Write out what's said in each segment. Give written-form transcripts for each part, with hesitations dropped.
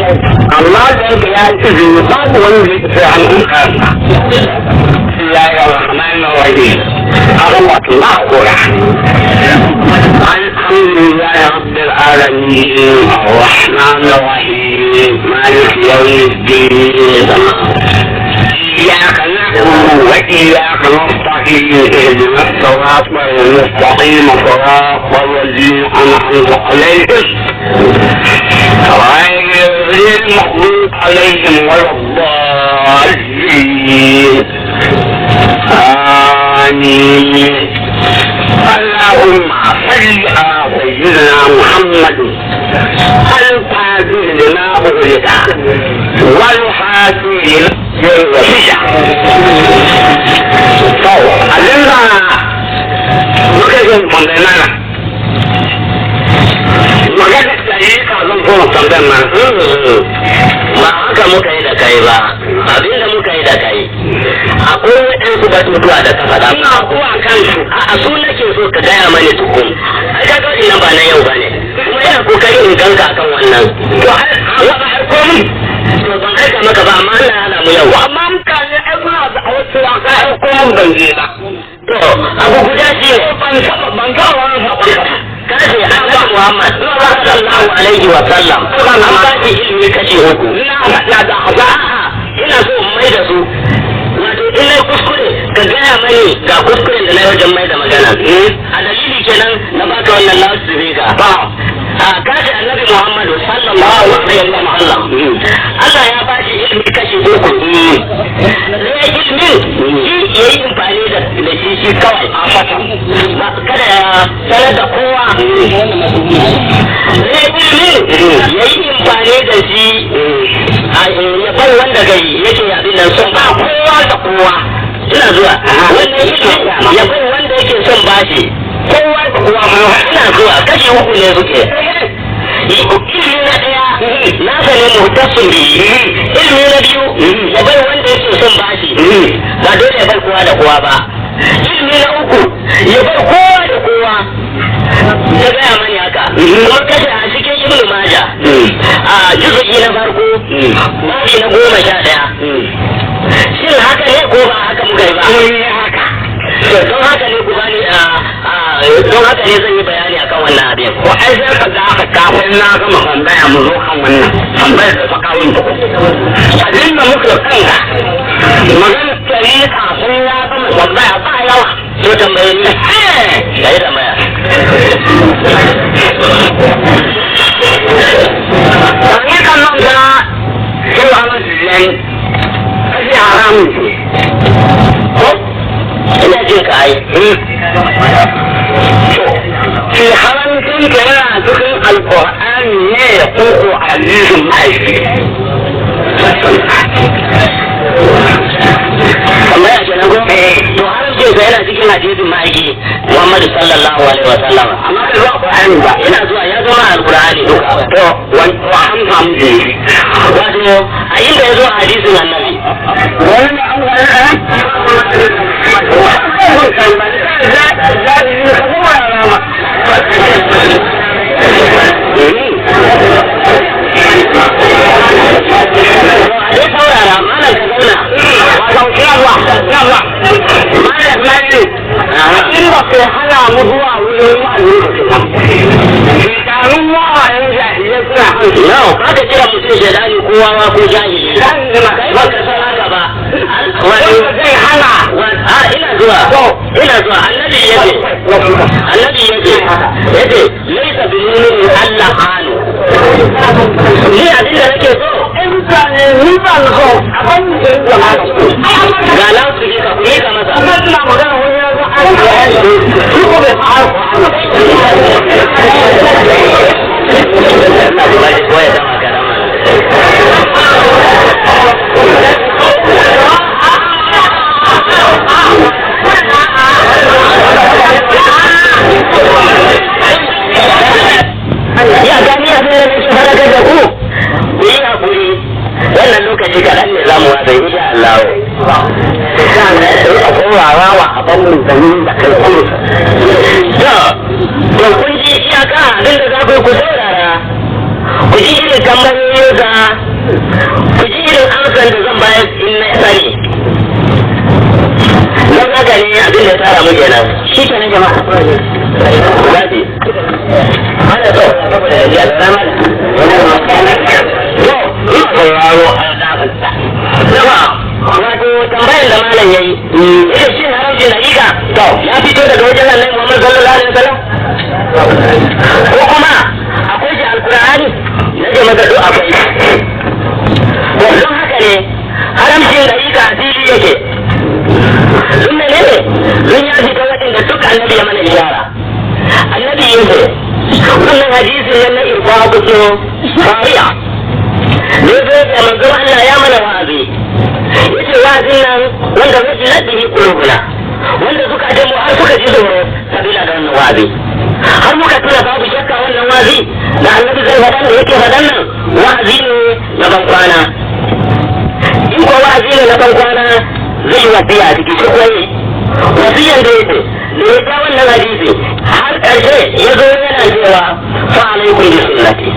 Amma da yake ya yi izini, babu wanda ya fi an karanta. Bismillahir Rahmanir Rahim. Arwatu ma'kura. Alhamdulillahi Rabbil Alamin. Ar-Rahmanir Rahim. Maliki Yawmiddin. إياك نعبد وإياك نستعين، اهدنا الصراط المستقيم، صراط الذين أنعمت عليهم غير المغضوب عليهم ولا الضالين، آمين. اللهم صل على سيدنا محمد الفاتح لما أغلق والحاتم للوصية. To, abinda muka yi tambayi mana magana da yi kazan kuma tambayar mana. Ba haka muka yi da kai ba. Abinda muka yi da kai, akwai waɗansu batutuwa da ka faɗa. Ina kuwa kansu. A su nake so ka gaya mani tukun. Ai ka ga nan ba na yau bane, kuma ina kokari in ganka akan wannan. To, ai ba ai komi. To, ban aika maka ba, amma Allah ya hana mu yau. Amma mutane ai suna da a wasu ya ka ai komin, ban je ba. To, abu guda shi ne. Ban taɓa wani saƙon ba. Kace Annabi Muhammad sallallahu alaihi wa sallam an ba shi ilimi kashi uku. Na na da A'a, ina so in mai da su, wato in na kuskure ka gaya mani ga kuskuren da na yi wajen mai da magana. A dalili kenan na baka wannan loudspeaker. Ba. A kace Annabi Muhammadu sallallahu alaihi wa sallam, Allah ya ba shi ilimi kashi uku. Ɗaya ilimin shi ya yi amfani da shi shi kawai, ba kada ya sanar da kowa. Ɗaya ilimin ya yi amfani da shi ya bar wanda gai yake abin nan son ba kowa da kowa. Ina zuwa, wannan ilimin ya bar wanda yake son bashi kowa da kowa. Ina zuwa, kashi uku ne suke. Ilimi na ɗaya nasa ne, muhtassun bihi. Ilimi na biyu ya bai wanda yake son bashi, ba dole ya bar kowa da kowa ba. Ilimi na uku ya bar kowa da kowa. Ya gaya mani haka, kuma kashe a cikin Ibnu Maja a juzu'i na farko, babi na 11. Shin haka ne ko ba haka muka yi ba? Haka. To, don haka ne ku bani don haka ne zan yi bayani akan wannan abin. Ko ai sai ka za ka kafin na gama tambaya mu zo kan wannan tambayar da ta kawo ni. Abin da muka kanka magana tsari kafin na gama tambaya ba yawa. To, tambaye ni. Yayi tambaya. Tarikan nan ta cewa masu kashi haramun ce. Ko ina jin ka ai. Shi haramcin ka yana cikin Alƙur'ani ne ko ko hadisin ma'aiki? Tambaya kenan ko? To, haramcin sa yana cikin hadisin ma'aiki Muhammadu sallallahu alaihi wa sallam. Amma bai zuwa Ƙur'ani ba. Ina zuwa, ya zama Alqur'ani duka. To, wani wa an samu da shi. Wato a inda ya zo a hadisin Annabi. Wani an wani an To, a dai saurara, malam, ka zauna. In ba kai hana mu zuwa wurin wa'azi ba kenan. Shekarun wawayen jahilai suna hansu. Yau ba ka kira mutum shaidani ko wawa ko jahili. Kai ba ka san haka ba. Wanda zai hana. A, ina zuwa, ina zuwa. Annabi yace, Annabi yace laysa bi mu'minin Allah anu. Ni abin da nake so In mutane ni ba na so a ban da yin zama da su. Ga lausu ne, ka kuyi ka masa. Kuma ina magana wani ya zo an yi ya yi shi ko bai fara. Allah ku bashi ko ya zama karama. Ya gani abin da nake faɗakar da ku, ku yi haƙuri, wannan lokaci kaɗan ne za mu wasa insha Allah. A korawa wa a ban mu zanen da kai kuma. To, kun ji iyaka abin da za ku yi, ku saurara. Ku ji irin tambayoyi. amsa, ku ji irin amsan da zan bayar in na sani. Don haka ne abin da tara mu kenan. Shi kenan jama'a. Zafi. Ana so, saboda ya zama da. To, ina sauraro a zafinsa. Jama'a, wato tambayar da malam ya yi, ita shin haramcin dariƙa to ya fito daga wajen Annabi Muhammad sallallahu alaihi wasallam? Ko kuma akwai shi Alkur'ani? Na ce masa duk akwai. To, don haka ne haramcin dariƙa asiri yake. Sun menene? Sun ya fito waɗanda duk Annabi ya mana ishara. Annabi Yusuf, wannan hadisin nan na irfa kuso fariya ne zo da manzon Allah ya mana wa'azi, yace wa'azin nan wanda wajilat bihi qulubuna, wanda suka ji mu har suka ji tsoro sabila da wannan wa'azi, har muka tuna babu shakka wannan wa'azi da Annabi zai faɗan da yake faɗan nan wa'azi ne na ban kwana. In ko wa'azi ne na ban kwana, zai yi wasiya a ciki. Shi ko yi wasiyan da yake da ya ja wannan hadisi har ƙarshe ya zo yana cewa fa alaikum bi sunnati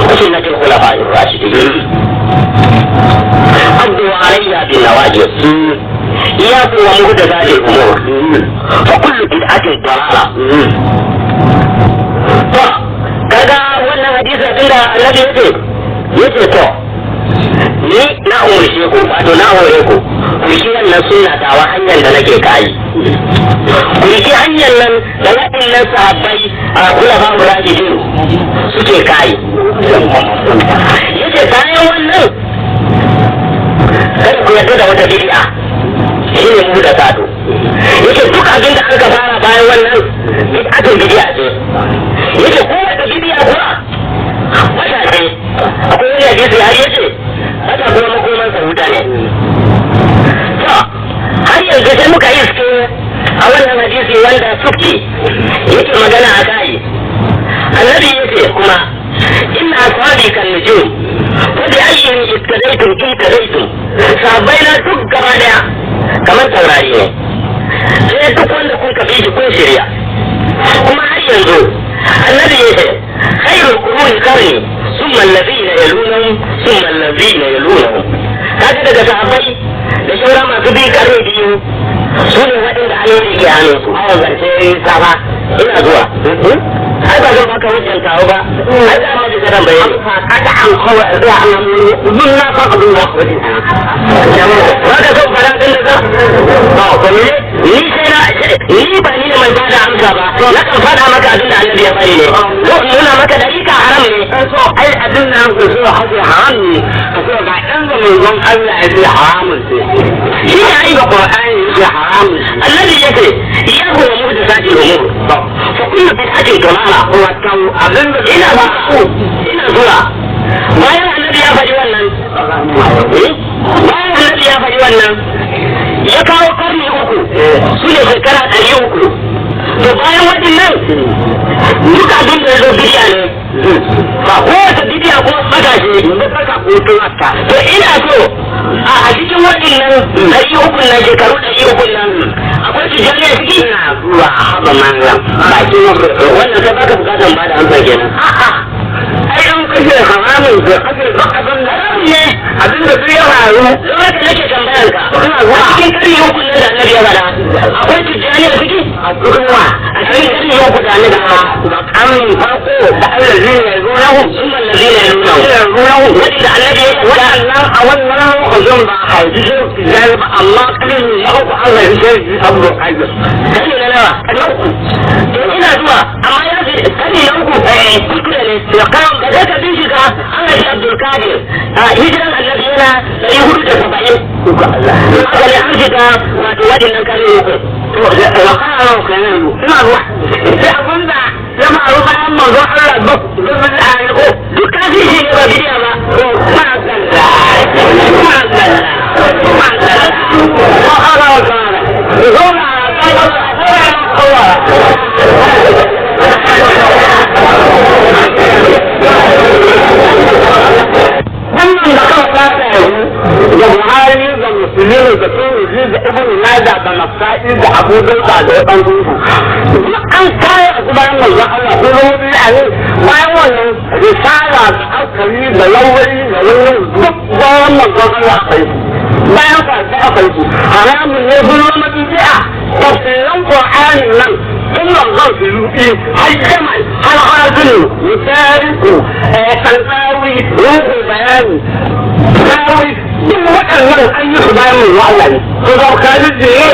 wa sunnati al-khulafa'i ar-rashidin, addu alayha bin nawajib, iyyakum wa muhdathati al-umur, fa kullu bid'atin dalala. To kaga wannan hadisi abinda Annabi yace, yace to ni na umarce ku, wato na hore ku, ku shi wannan sunna tawa, hanyar da nake kayi, ku riki hanyar nan da waɗannan sahabbai a kula ba mu rashidin suke kayi. Yace bayan wannan kada ku yarda da wata bid'a, shine mu da sado. Yace duk abin da aka fara bayan wannan bid'atun bid'a ce. Yace kowace bid'a kuwa wata ce. Akwai wani hadisi har yace wata kuma makoman sa wuta ne. To har yanzu sai muka iske a wannan hadisi wanda sukki yake magana a kai, Annabi yace kuma inna ashabi kan nujum wa bi ayyin ittadaytum ittadaytum. Sahabbai na duk gaba daya kamar taurari ne, sai duk wanda kun kafi shi kun shirya. Kuma har yanzu Annabi yace khairul quruni qarni, thumma alladhina yalunahum, thumma alladhina yalunahum. Kaga daga sahabbai da shauran masu bi karni biyu su ne waɗanda alheri ke hannunsu. Awon zance safa. Ina zuwa. Ai ba zan baka hujjan kawo ba. Ai da ma ji karan bayani. Kada an kawai zuwa an dun na fa abin da ku Ba ka son faɗa ɗin da za? Ba ko ne. Ni sai na ni ba ni ne mai bada amsa ba. Na kan faɗa maka abin da Annabi ya faɗi ne. Ko in nuna maka dariƙa haram ne. So ai abin nan ku so haje haram ne. Ka so ga ɗan da manzon Allah ya ce haramun ce. Shi ne ai Da Qur'ani ya ce haramun ce. Annabi ya ce iyyakum wa muhdathatil umur fa kullu bid'atin dalala. Wato abin da Ina ba ina zuwa. Bayan Annabi ya faɗi wannan, bayan Annabi ya faɗi wannan ya kawo karni uku, su ne shekara 300. To bayan waɗannan duk abin da ya zo bidiya ne, ba kowace bidiya kuma baka ce. Saka hutun haka. To ina so a cikin waɗannan 300 nan, shekaru 300 nan, akwai tijjani a ciki? Ina zuwa haɓa manzan. Bakin wasu. Wannan kai baka bukatan ba da amsa kenan. A'a. Ai an kashe haramun ko kashe duk abin da Haram ne. Abin da duk ya faru. Don haka nake tambayan ka, Ina a zuwa. cikin karni uku nan da Annabi ya faɗa akwai tijjani a ciki? A cikin wa. A cikin karni uku da Annabi ya faɗa. Da karnin farko da Allah zai yanzu lahu. Sun mallazi ne nuna Yanzu lahu. wadda Annabi ya faɗa. Waɗannan a wannan lokacin ba a haifi shi Tijjani ba, amma karni na uku an haifi shi Abdul Qadir. Karni na nawa? Na uku. To ina zuwa, amma ya fi karni na uku kuskure ne. Ya kan Da kai ka bincika, an haifi Abdul Qadir a hijiran Annabi yana 470. Uku Allah. Haka ne an shiga wato waɗannan karni uku. To ya kana nan kenan yanzu. Ina zuwa. Sai abin da ya faru bayan manzon Allah duk duk da ne ko. Duk kafirci ne ba bidiya ba. Ma Allah. Ma Allah. Ma Allah. Ma Allah wa ta'ala. Zauna Allah. Wannan da kawai ta tsaye da Buhari da Musulmi da Turji da Ibn Majah da Nasa'i da Abu Dawud da waɗansu. Duk an kaya su bayan manzon Allah ko zama bid'a ne bayan wannan. Risala da aka yi da lawali da lawali duk bayan manzon Allah aka yi, bayan kwanci aka yi. Haramun ne sun zama bidi'a. Tafsirin Qur'anin nan tun manzon su yi har jamal, har hazinu misaliku, kalbawi, ruhu bayani sawi, duk waɗannan an yi su bayan manzon Allah ne ko zama kalin jiye.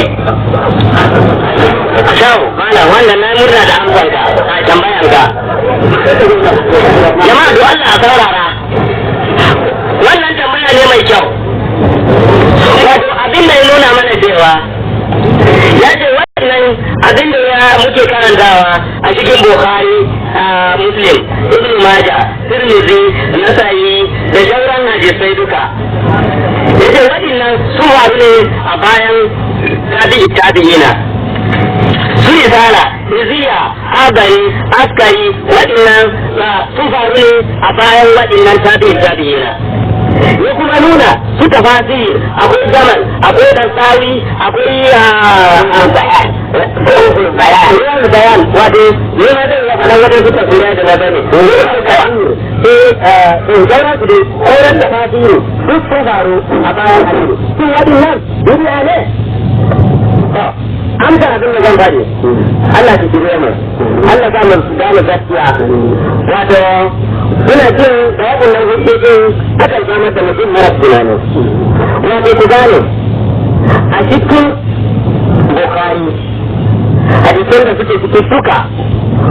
Kyau, malam, wannan na murna da amsanka a tambayanka. Jama'a, do Allah a saurara. Wannan tambaya ne mai kyau. Wato abin da ya nuna mana cewa ya ce wannan abin da ya muke karantawa a cikin Bukhari, Muslim, Ibn Majah, Tirmidhi, Nasa'i da sauran hadisai duka. Yace waɗannan sun faru ne a bayan tabi'i tabi'ina. Su risala, iziya, agari, askari, waɗannan sun faru ne a bayan waɗannan tabi'in tabi'ina. Ya kuma nuna su tafasiri, akwai zaman, akwai dansawi, akwai bayan bayan. Wato ni ma zan iya faɗan wajen su tafsirai da na bane eh, sauran su dai, sauran tafasiri duk sun faru a bayan Aliyu. Sun waɗannan duniya ne. Amsa abin da zan faɗi, Allah ki shirye mu, Allah sa mu gane gaskiya. Wato ina jin da waɗannan hujjojin akan samar da mutum mara tunani. Wato ku gane, a cikin Bukhari hadisan da suke cikin suka,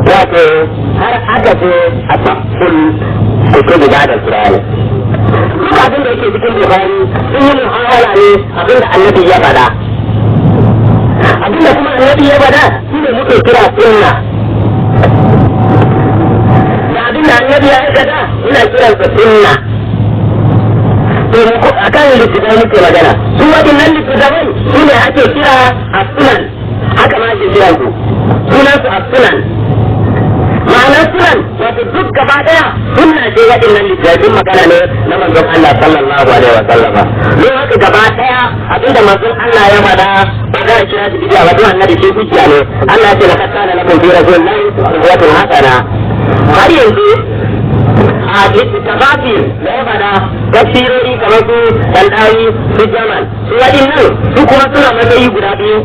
wato har aka ce a tafkul kutubu ba da Qur'ani, duk abin da yake cikin Bukhari sun yi muhawara ne abin da Annabi ya faɗa. Abinda kuma Annabi ya faɗa shi ne muke kira sunna, da abinda Annabi ya aikata muna kiransa sunna. To a kan littattafai muke magana. Su waɗannan littattafai su ne ake kira a sunan, haka ma ake kiran su, sunan su a sunan. Ma'anar sunan wato duk gaba ɗaya sunna ce. Waɗannan littattafai magana ne na manzon Allah sallallahu alaihi wa sallama. Don haka gaba ɗaya abinda manzon Allah ya faɗa ba za a kira shi bid'a ba, don Annabi shi hujja ne. Allah ya ce: "Laqad kana lakum fi rasulillahi uswatun hasana." Har yanzu a littattafai da ya faɗa, tafsirori kamar su Dandawi, su Jamal, su waɗannan su kuma suna matsayi guda biyu.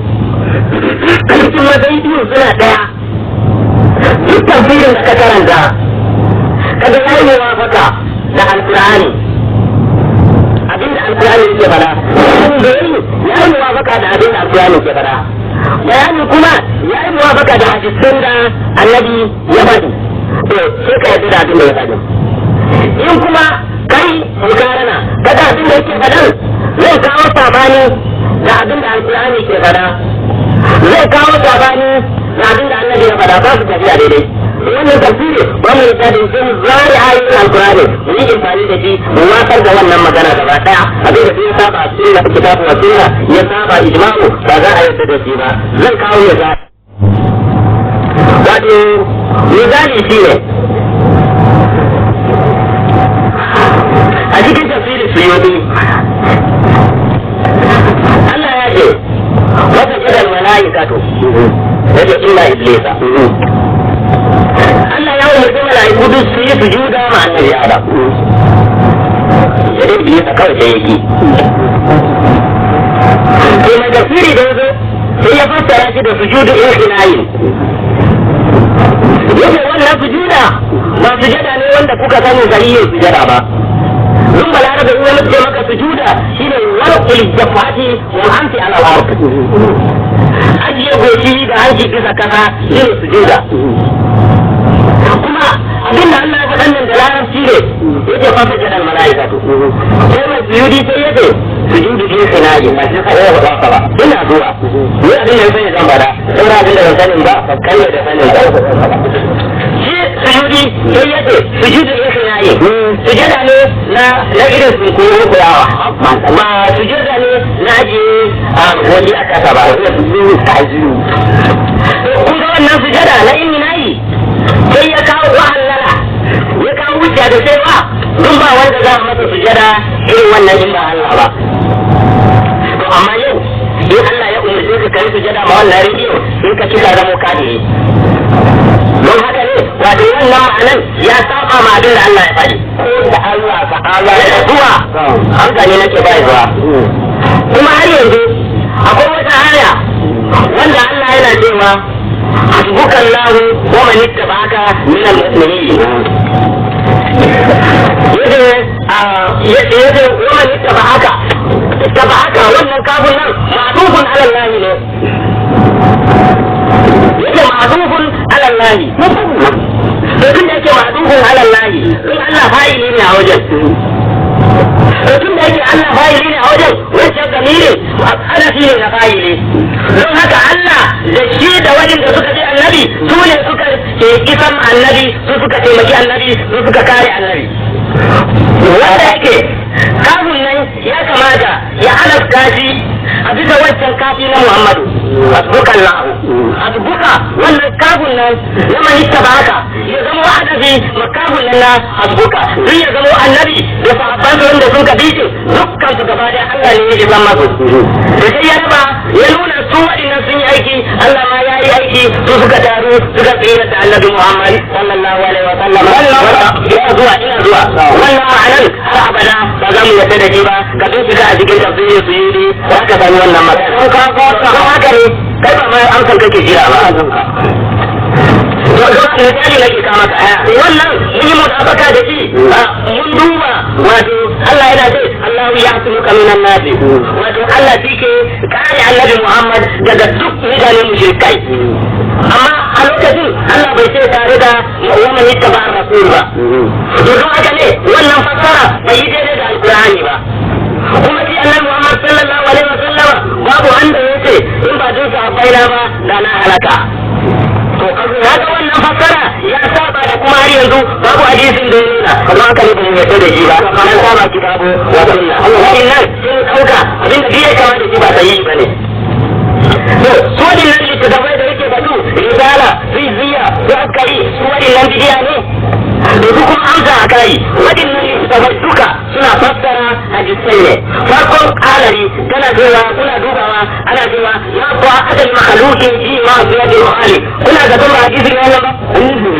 Cikin matsayi biyu suna ɗaya. Duk tafsirin da ka karanta kaga ya yi muwafaka da Alkur'ani, abinda Alkur'ani yake faɗa da ya yi muwafaka da abinda Alkur'ani ke faɗa, bayani kuma ya yi muwafaka da hadisin da Annabi ya faɗi, to sai ka yarda da abin da ya faɗi. In kuma kai mukarana kaga abin da yake faɗan zai kawo sabani da abin da Alkur'ani ke faɗa, zai kawo sabani da abin da Annabi ya faɗa, ba su tafiya daidai, wannan tafsiri, wannan littafin, sun zari ayoyin Alkur'ani mu yi amfani da shi mu watsar da wannan magana gaba daya. Abin da ya saba sunna, kitabu wa sunna, ya saba ijma'u, ba za a yarda da shi ba. Zan kawo misali. Wato misali shi ne a cikin tafsirin Suyuti, Allah ya ce: "Wata jadal mala'ikatu", yace "illa iblisa". Allah ya umarci mala'iku duk su yi sujuda ma Annabi Adam, sai iblisa kawai sai yaki. To mai tafsiri da yazo sai ya fassara shi da sujudu inhinayin. Yace wannan sujuda ba sujada ne wanda kuka sani sahihin sujada ba. Dun balarabe in ya mutu maka sujuda shine warqul jafati wa anti ala al-ard, ajiye goshi da hanci bisa kasa shine sujuda. Kuma abinda Allah ya faɗan nan da larabci ne, yace fa sajada al-mala'ikatu. Sai mai sujudi sai yace sujudu din sinaji, ba sai ka iya faɗa ba. Ina zuwa, ni abin da sani zan faɗa, saura abin da ban sani ba kai da sanin ba. Shi sujudi sai yace sujudu din sinaji sujada ne na irin sun koyo koyawa, ba sujada ne na ajiye wani a kasa ba. Kun ga wannan sujada na inni nayi, sai ya kawo wa'allala, ya kawo hujja da cewa dun ba wanda za a masa sujada irin wannan in ba Allah ba. To amma yau in Allah ya umarce ka kai sujada ma wannan rediyo, in ka kika zamo kafiri. Don haka ne wato wannan ma'anan ya saba ma abin da Allah ya faɗi. Ko da Allah ta'ala Yana zuwa hankali nake bai zuwa. Kuma har yanzu akwai wata aya wanda Allah yana cewa hasbuka Allahu wa man ittaba'aka min al-mu'minin. Yace wa man ittaba'aka ittaba'aka wannan kafin nan ma'dufun ala Allah ne. Yace ma'dufun ala Allah. To tun da yake ma'dufun ala Allah, in Allah fa'ili ne a wajen. To tun da yake Allah fa'ili ne a wajen, wancan damirin adafi ne na fa'ili. Don haka Allah da shi da waɗanda suka ji annabi su ne suka ke isan annabi, su suka taimaki annabi, su suka kare annabi. Wanda yake kafin nan ya kamata ya alafta shi a bisa wancan kafi na Muhammadu. Hasbuka Allah. Hasbuka wannan kafin nan na man ittaba'aka ya zama wa'adafi makafin nan na hasbuka duk ya zama annabi da sahabban su wanda sun kabi shi dukkan su gaba da Allah ne ya zama su. Da sai ya raba ya nuna su waɗannan sun yi aiki Allah ma ya yi aiki su suka taru suka tsira da annabi Muhammad sallallahu alaihi wa sallam. Ina zuwa ina zuwa wannan ma'anan har abada ba za mu yarda da shi ba ka bincika a cikin tafsirin Suyuti za ka sami wannan magana. Don haka ne kai ba ma amsan kake jira ba. Misali nake kama ka wannan mun yi mutabaka da shi mun duba wato Allah yana ce Allahu ya asmuka minan nasi wato Allah shi ke kare annabi Muhammad daga duk mutane mushrikai amma a lokacin Allah bai ce tare da wa man ittaba rasul ba to don haka ne wannan fassara bai yi daidai da alqur'ani ba kuma shi annabi Muhammad sallallahu alaihi wasallama babu wanda yace in ba dun sahabbai na ba da na halaka. To kaga wannan fassara ya saba da kuma har yanzu babu hadisin da ya nuna kuma haka ne ban yarda da shi ba na saba kitabu wa sunna wannan sun dauka abin da ya kama da shi ba sahihi bane. To su waɗannan littattafai da yake batu risala riziya su askari su waɗannan bidiya ne da su kuma amsa a kai waɗannan littattafai duka suna fassara hadisai ne. Farkon alari tana cewa kuna dubawa ana cewa ya ba adal makhluqin fi ma ziyadil khaliq kuna ga ba hadisin wannan ba.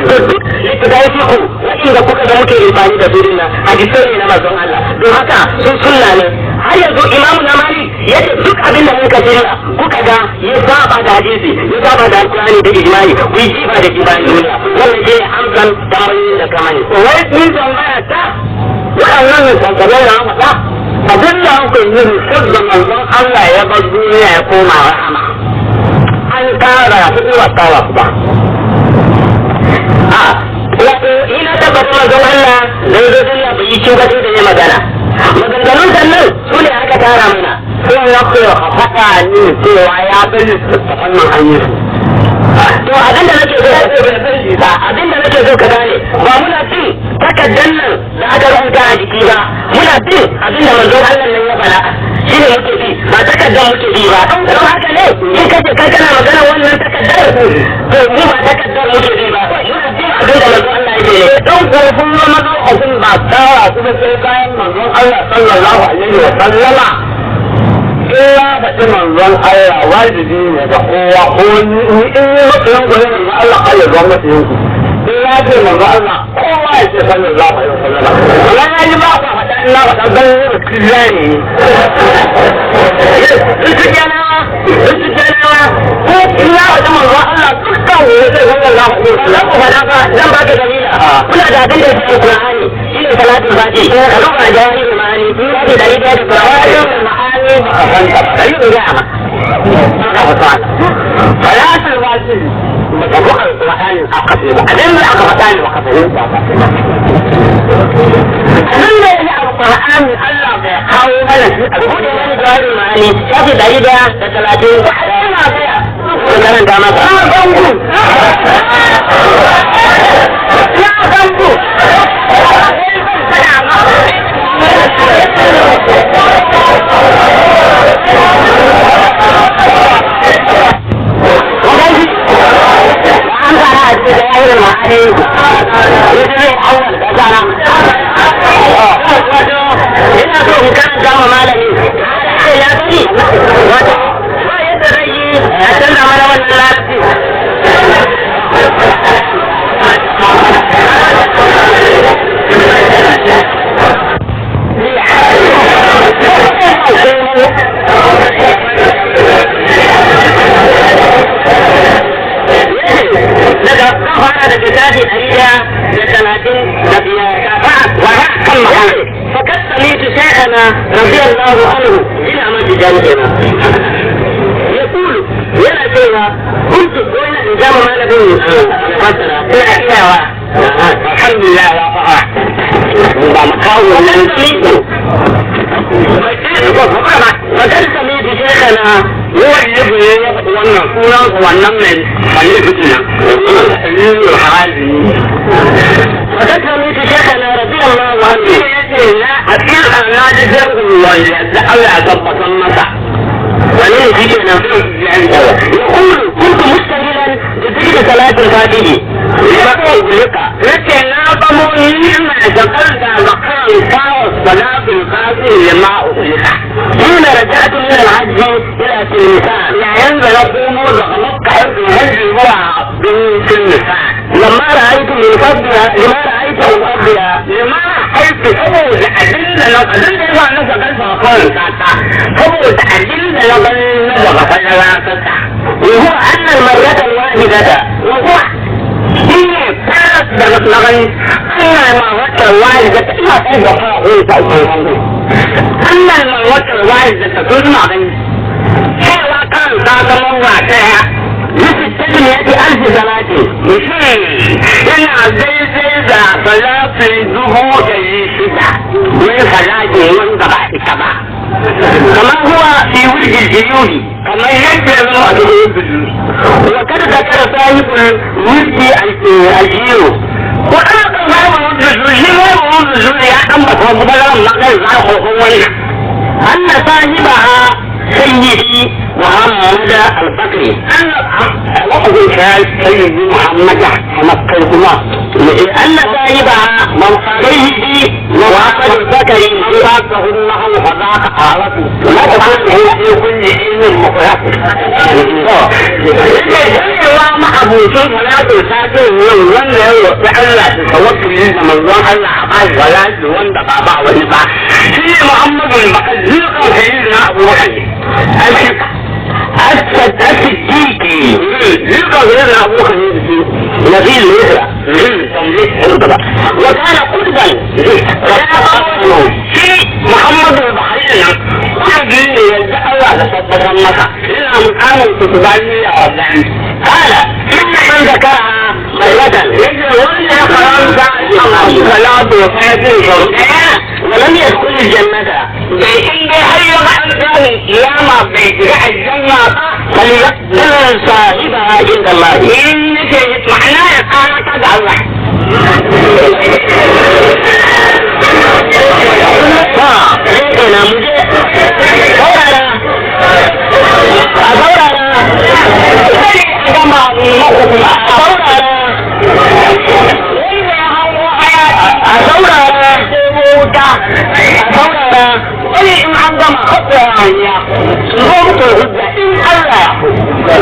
To duk littattafai fiqh waɗanda kuka ga muke amfani da su dinnan hadisai ne na manzon Allah don haka sun sunna ne. Har yanzu imamu na Malik yace duk abin da muka shirya kuka ga ya saba da hadisi ya saba da alkur'ani da ijma'i ku yi jifa da shi bayan duniya. Wannan shi ne amsan tambayoyin da ka mani. Wai ni tambaya ta waɗannan misalai na faɗa abin da aka yi rikar da manzon Allah ya bar duniya ya koma rahama an tara su ba tara su ba. A wato ina tabbatar manzon Allah da ya zo duniya bai yi cin ba sai da ya magana. Maganganun sannan su ne aka tara mana. Sun ya koya ka faɗa ni cewa ya bari littattafan nan an yi su. To abin da nake so abin da nake so ka gane ba muna bin takaddan nan da aka rubuta a jiki ba muna bin abin da manzon Allah nan ya faɗa shine muke bi ba takaddan muke bi ba. Don haka ne in kace kai kana magana wannan takaddar to mu ba takaddar muke bi ba muna bin abin da manzon Allah yake ne. Don ko kun zama lokacin ba tara su ba sai bayan manzon Allah sallallahu alaihi wa sallama. In ya faɗi manzon Allah wajibi ne ga kowa ko ni in yi matsayin ku ne manzon Allah kai ya zama matsayin ku. In ya ce manzon Allah kowa ya ce sallallahu alaihi wa sallama. Amma na ji ba ku faɗa in na faɗa don yin kiriya ne. Duk janawa Ko in ya faɗi manzon Allah dukkan ku ya ce sallallahu alaihi wa zan sallama. ku faɗa ba zan baka dalila kuna da abin da yake Qur'ani shine salatul fati ka duba jawahirul ma'ani shafi ɗari ɗaya da Jawahirul ma'ani ba ka san ta ba. ɗari in gaya ma. Haka ba ta. Salatul fati ba ka bi alƙur'ani aka ce ba. Abin da aka faɗa ne ba ka fahimta ba. Abin da ya yi alƙur'ani Allah bai kawo mana shi a Buɗe wani jawahirul ma'ani shafi 130 Ina gaya. ka karanta maka. Na gangu. Na gangu. Sai zan faɗa ma. An fara a cikin jawahirul ma'ani yake awwal da zana. Wato ina so in karanta ma malami sai ya bari wato ba yadda zai yi a canza mana wannan larabci. الله عنه إلى ما تجاني يقول yana cewa kuntu ko ina in gama malamin fasara ina iyawa alhamdulillah wa fa'a ba makawo wannan ne Fadar sami bi shekana huwa ibn ya faɗi wannan sunan wannan mai wani fitina Aliyu Harazi. Fadar sami bi shekana radiyallahu anhu yace na hakika na ji zargin wanda Allah ya tabbatar masa. وليه يقول كنت مشتغلا بذكر صلاة الفاتحة لكن لا ضموني ما شغلت ذكر صلاة الفاتحة لما أغلق حين رجعت من الحج إلى تلمسان لا ينزل قوم زغلق حج الحج هو تلمسان لما رأيت من فضلها لما رأيت من فضلها لما رأيت saboda abin da na abin da yasa na shagalta kawai kata saboda abin da na gani na daga falala kasa وهو أن المرة الواحدة وهو هي فارس daga na gani أن المرة الواحدة ina kai da fara ta أن المرة الواحدة tun na gani cewa kan ta zama wa ɗaya بستمائة ألف صلاة yana daidai da salatin 600,000 wani salati wanda ba ita ba kamar huwa fi wurgin jiyuhi kamar yadda ya zama a cikin wurgin wa kada ka kara sahibul wurgi aljiyo wa ana kan sahibul wurgin shi ne wurgin ya ambata wasu balaran magan za a hukun wannan anna sahibaha سيدي محمد البكري أن سيدي محمد مكة أن صاحبها من سيدي محمد البكري من فاته الله فذاك حالته لا تكون في كل علم مخلص cewa ma'abucin salatu satin yin wanda ya roƙi Allah da tawakkuli da manzon Allah a ba salatu wanda ba ba wani ba shi ne Muhammadu al-Bakari kan sayyidina Abubakar الصديقي يلقى غير ابوه نبي الهجرة وكان قطبا في محمد البحرين قطبي يدعى على صدق مكة إلى مقام الكتبانية قال إن من ذكرها مرة يجب صلاة ولم يدخل الجنة بإن هل يقع القيامة بإجراء الجنة فليقتل صاحبها عند الله إن معناه قال تدع الله a saurara wuta a saurara wani in an gama haɗa hanya su zo muku hujja in Allah ya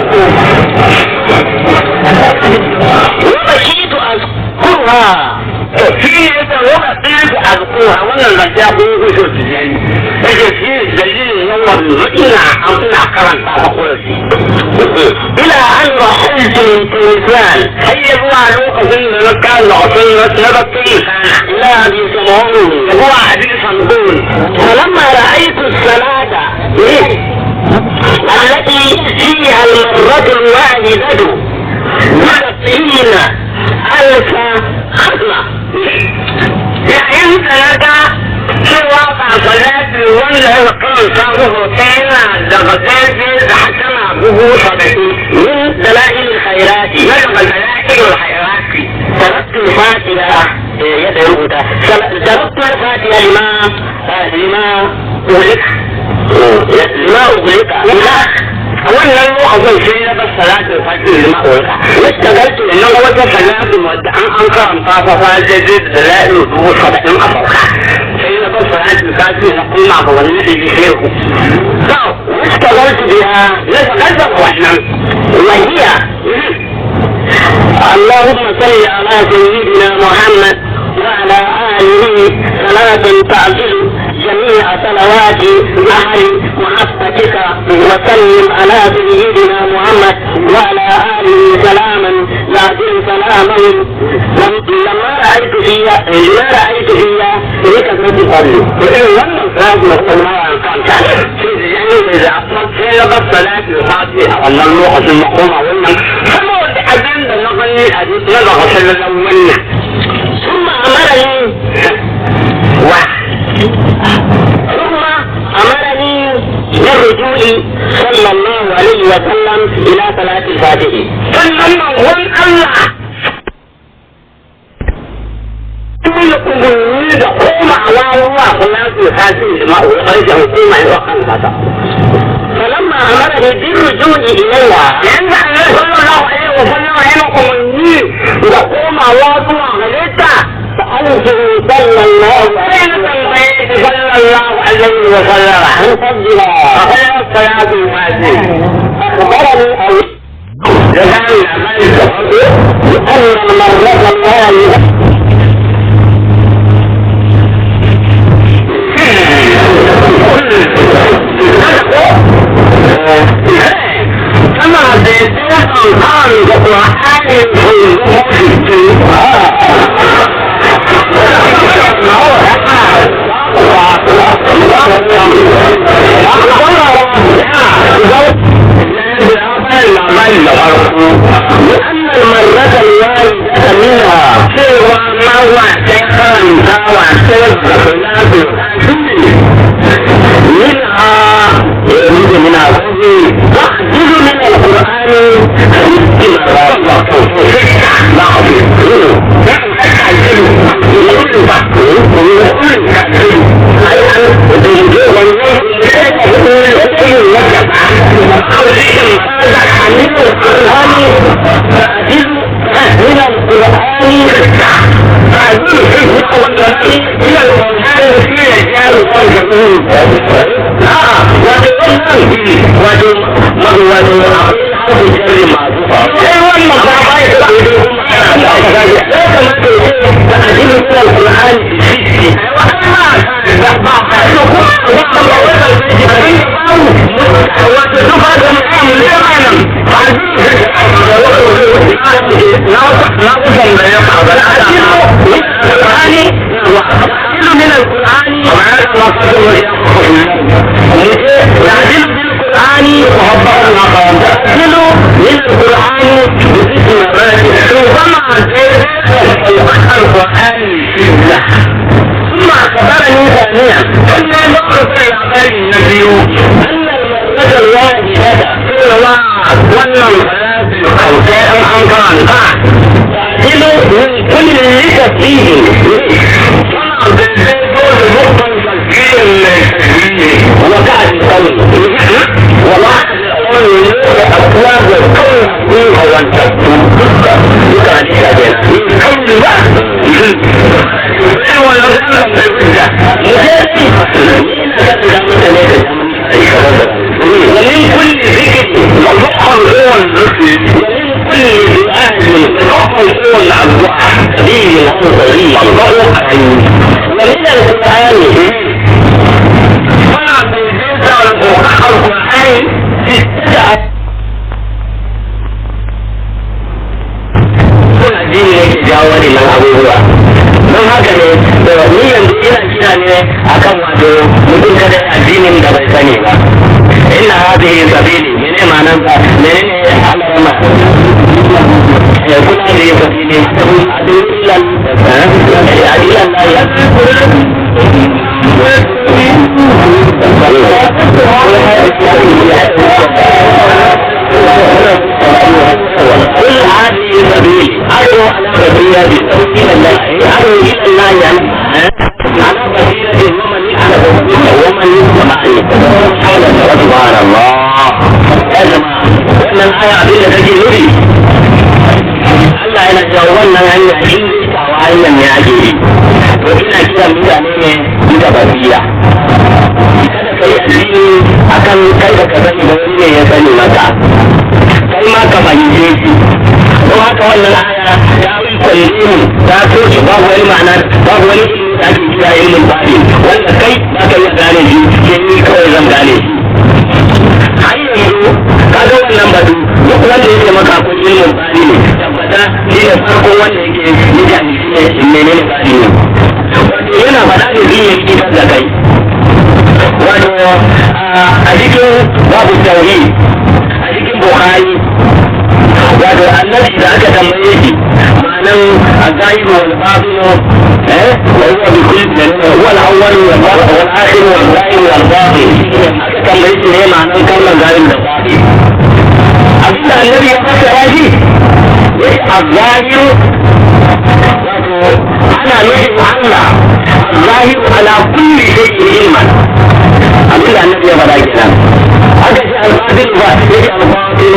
وبشيت أذكرها في وبشيت أذكرها وأنا الرجاء هو شو تجاني إذا في دليل هو ina ina karanta ta koyaushe ila an rahaltu min Tunisian har ya zuwa lokacin da na kama wasan na bar Tunisian ila abi sam'un zuwa abi sam'un falamma ra'aytu salata التي فيها المرة الواحدة 70,000 ختمة yayin da na ga cewa ba salati wanda ya karanta muku yana daga daidai da hasana 70,000 min dala'il khairati na daga dala'il khairati taraktu fatiha yadda ya rubuta taraktu fatiha lima lima ulika lima ulika wannan lokacin sai na bar salatin fatiha lima ulika wastagaltu na wata salatin wadda an karanta fa fa daidai da dala'il 70,000 a sauka sai na bar salatin fatiha na koma ga wannan da ya shehu to wastagaltu biha na shagalta ga wannan wahiya اللهم صل على سيدنا محمد وعلى آله صلاة تعجل جميع صلوات أهل محبتك وسلم على سيدنا محمد وعلى آله سلاما يعجل سلامهم لما رأيت فيها لما رأيت فيها لكثرة الفضل. وإن لم kanta sai da yanyi mai zaɓa sai na ga salatin fati a wannan lokacin na koma wannan saboda abin da na gani a na daga sallan wannan. ثم أمرني و ثم أمرني بالرجوع صلى الله عليه وسلم إلى صلاة الفاتح. Sannan manzon Allah tun umarni da komawa zuwa salatin fati da ma'aurin hukuma ya kan mata. فلما أمرني بالرجوع إليها Yanzu Allah sallallahu alaihi wa sallam yana umarni da komawa zuwa gare ta. سألته صلى الله Sai na عليه tambaye shi sallallahu alaihi wa sallam. عن فضلها. Akwai salatin fati. أخبرني أو Ya bani labari da farko. بأن المرة الواحدة Tana da tsakan kan da Qur'ani لأن المرة الواحدة منها cewa mawa sai karantawa sai da منها يريد منها تعدل من القرآن ست مرات. من القرآن من القرآن يعدل بالقرآن يعدل من القرآن بست مرات ربما القرآن ثم أخبرني ثانيا أن المرة الواحدة تعدل من كل تسبيح وقعت القول وقعت القول أبواب القول هو أن ومن كل ذكر ومن كل دعاء كبير أو صغير ومن القرآن addini yake jawo waɗannan abubuwa don haka ne da ni yanzu ina kira ne akan wato mutum kada addinin da bai sani ba inna hadhihi sabili mene ma'anar sa menene alarama ya kula da yin sabili adu ila ila Allah قل هذه سبيلي أدعو على بصيرة إلى الله أدعو إلى الله يعني على بصيرة ومن ومن اتبعني سبحان الله يا جماعة wannan aya abin da take nufi Allah yana cewa wannan hanya in dai tawa hanyar ne ake yi to ina kiran mutane ne bisa basira kada ka yi addini akan kai da ka sani ba wani ne ya sani maka kai ma ka fahimce shi don haka wannan aya ta yi kwallimu ta soke babu wani ma'ana babu wani ilimi da ake kira ilimin baɗi wanda kai ba ka iya gane shi sai ni kawai zan gane shi har yanzu ka ga wannan batu duk wanda yake maka akwai ilimin baɗi ne tabbata shi ne farkon wanda yake mutane shi ne menene baɗi ne wato yana faɗa ne zai yi kitar da kai Wato a cikin babu tauhid a cikin Bukhari, wato annabi da aka tambaye shi ma'anan az-zahiru wal batinu, wa huwa bi kulli huwa al-awwal wal akhir wal zahir wal batin, aka tambaye shi ne ma'anan kalmar zahir da batin, abinda annabi ya fassara shi yace az-zahiru wato ana nufin Allah az-zahiru ala kulli shay'in ilman, abinda annabi ya faɗa kenan. Aka ce al-batin ba, yace al-batin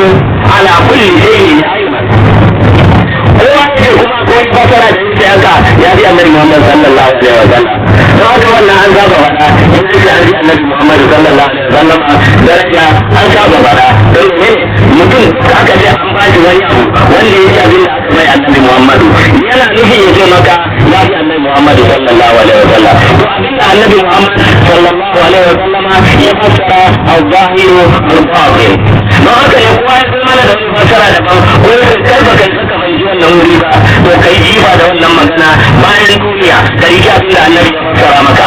ala kulli shay'in ilman. Kowa yake kuma ko wani fasara da yake haka ya fi annabi Muhammad sallallahu alaihi wa sallam. Don haka wannan an saba faɗa, in an ce an fi annabi Muhammad sallallahu alaihi wa sallam daraja, an saba faɗa. Don menene mutum aka ce an ba shi wani abu wanda ya ci abin da aka bai annabi Muhammadu, yana nufin ya ce maka ya fi annabi Muhammad sallallahu alaihi wa sallam. To abin da annabi Muhammad sallallahu alaihi wa sallam ya fassara al-zahiru al-batin. Don haka ne kowa ya zo mana da wani fassara daban, ko ya kai baka yi saka bai ji wannan wuri ba, to kai jifa da wannan magana bayan duniya, ka riƙe abin da annabi ya fassara maka.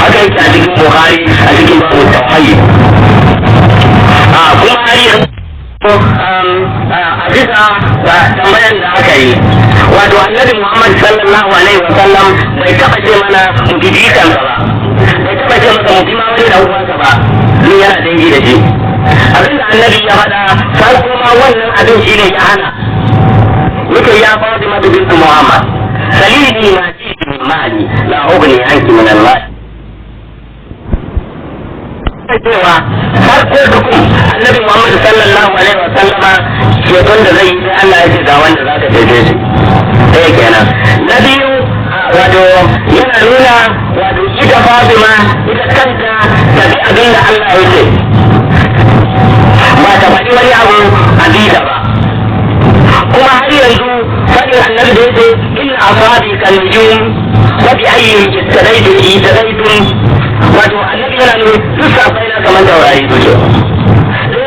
Haka yake a cikin Bukhari a cikin babu tauhid. A kuma har yanzu a bisa tambayan da aka yi, wato annabi Muhammad sallallahu alaihi wa sallam bai taɓa ce mana mu bi jikansa ba, bai taɓa ce masa mu bi ma wani dan uwansa ba, ni yana dangi da shi. Abinda annabi ya faɗa farko ma wannan abin shine ya hana yake ya Fatima bintu Muhammad salini ma ji'ti min mali la ughni anki min Allah, cewa farko dukun annabi Muhammad sallallahu alaihi wa sallama ceton da zai yi sai Allah ya ce ga wanda zaka cece shi, ɗaya kenan. Na biyu, wato yana nuna wato ita Fatima ita kanta ta bi abin da Allah ya ce, ba ta faɗi wani abu a bisa ba. Kuma har yanzu faɗin annabi da yake inna asabi kan nujum wa bi ayyin ittadaytum ittadaytum, wato annabi yana nuna duk safai na kamar taurari suke,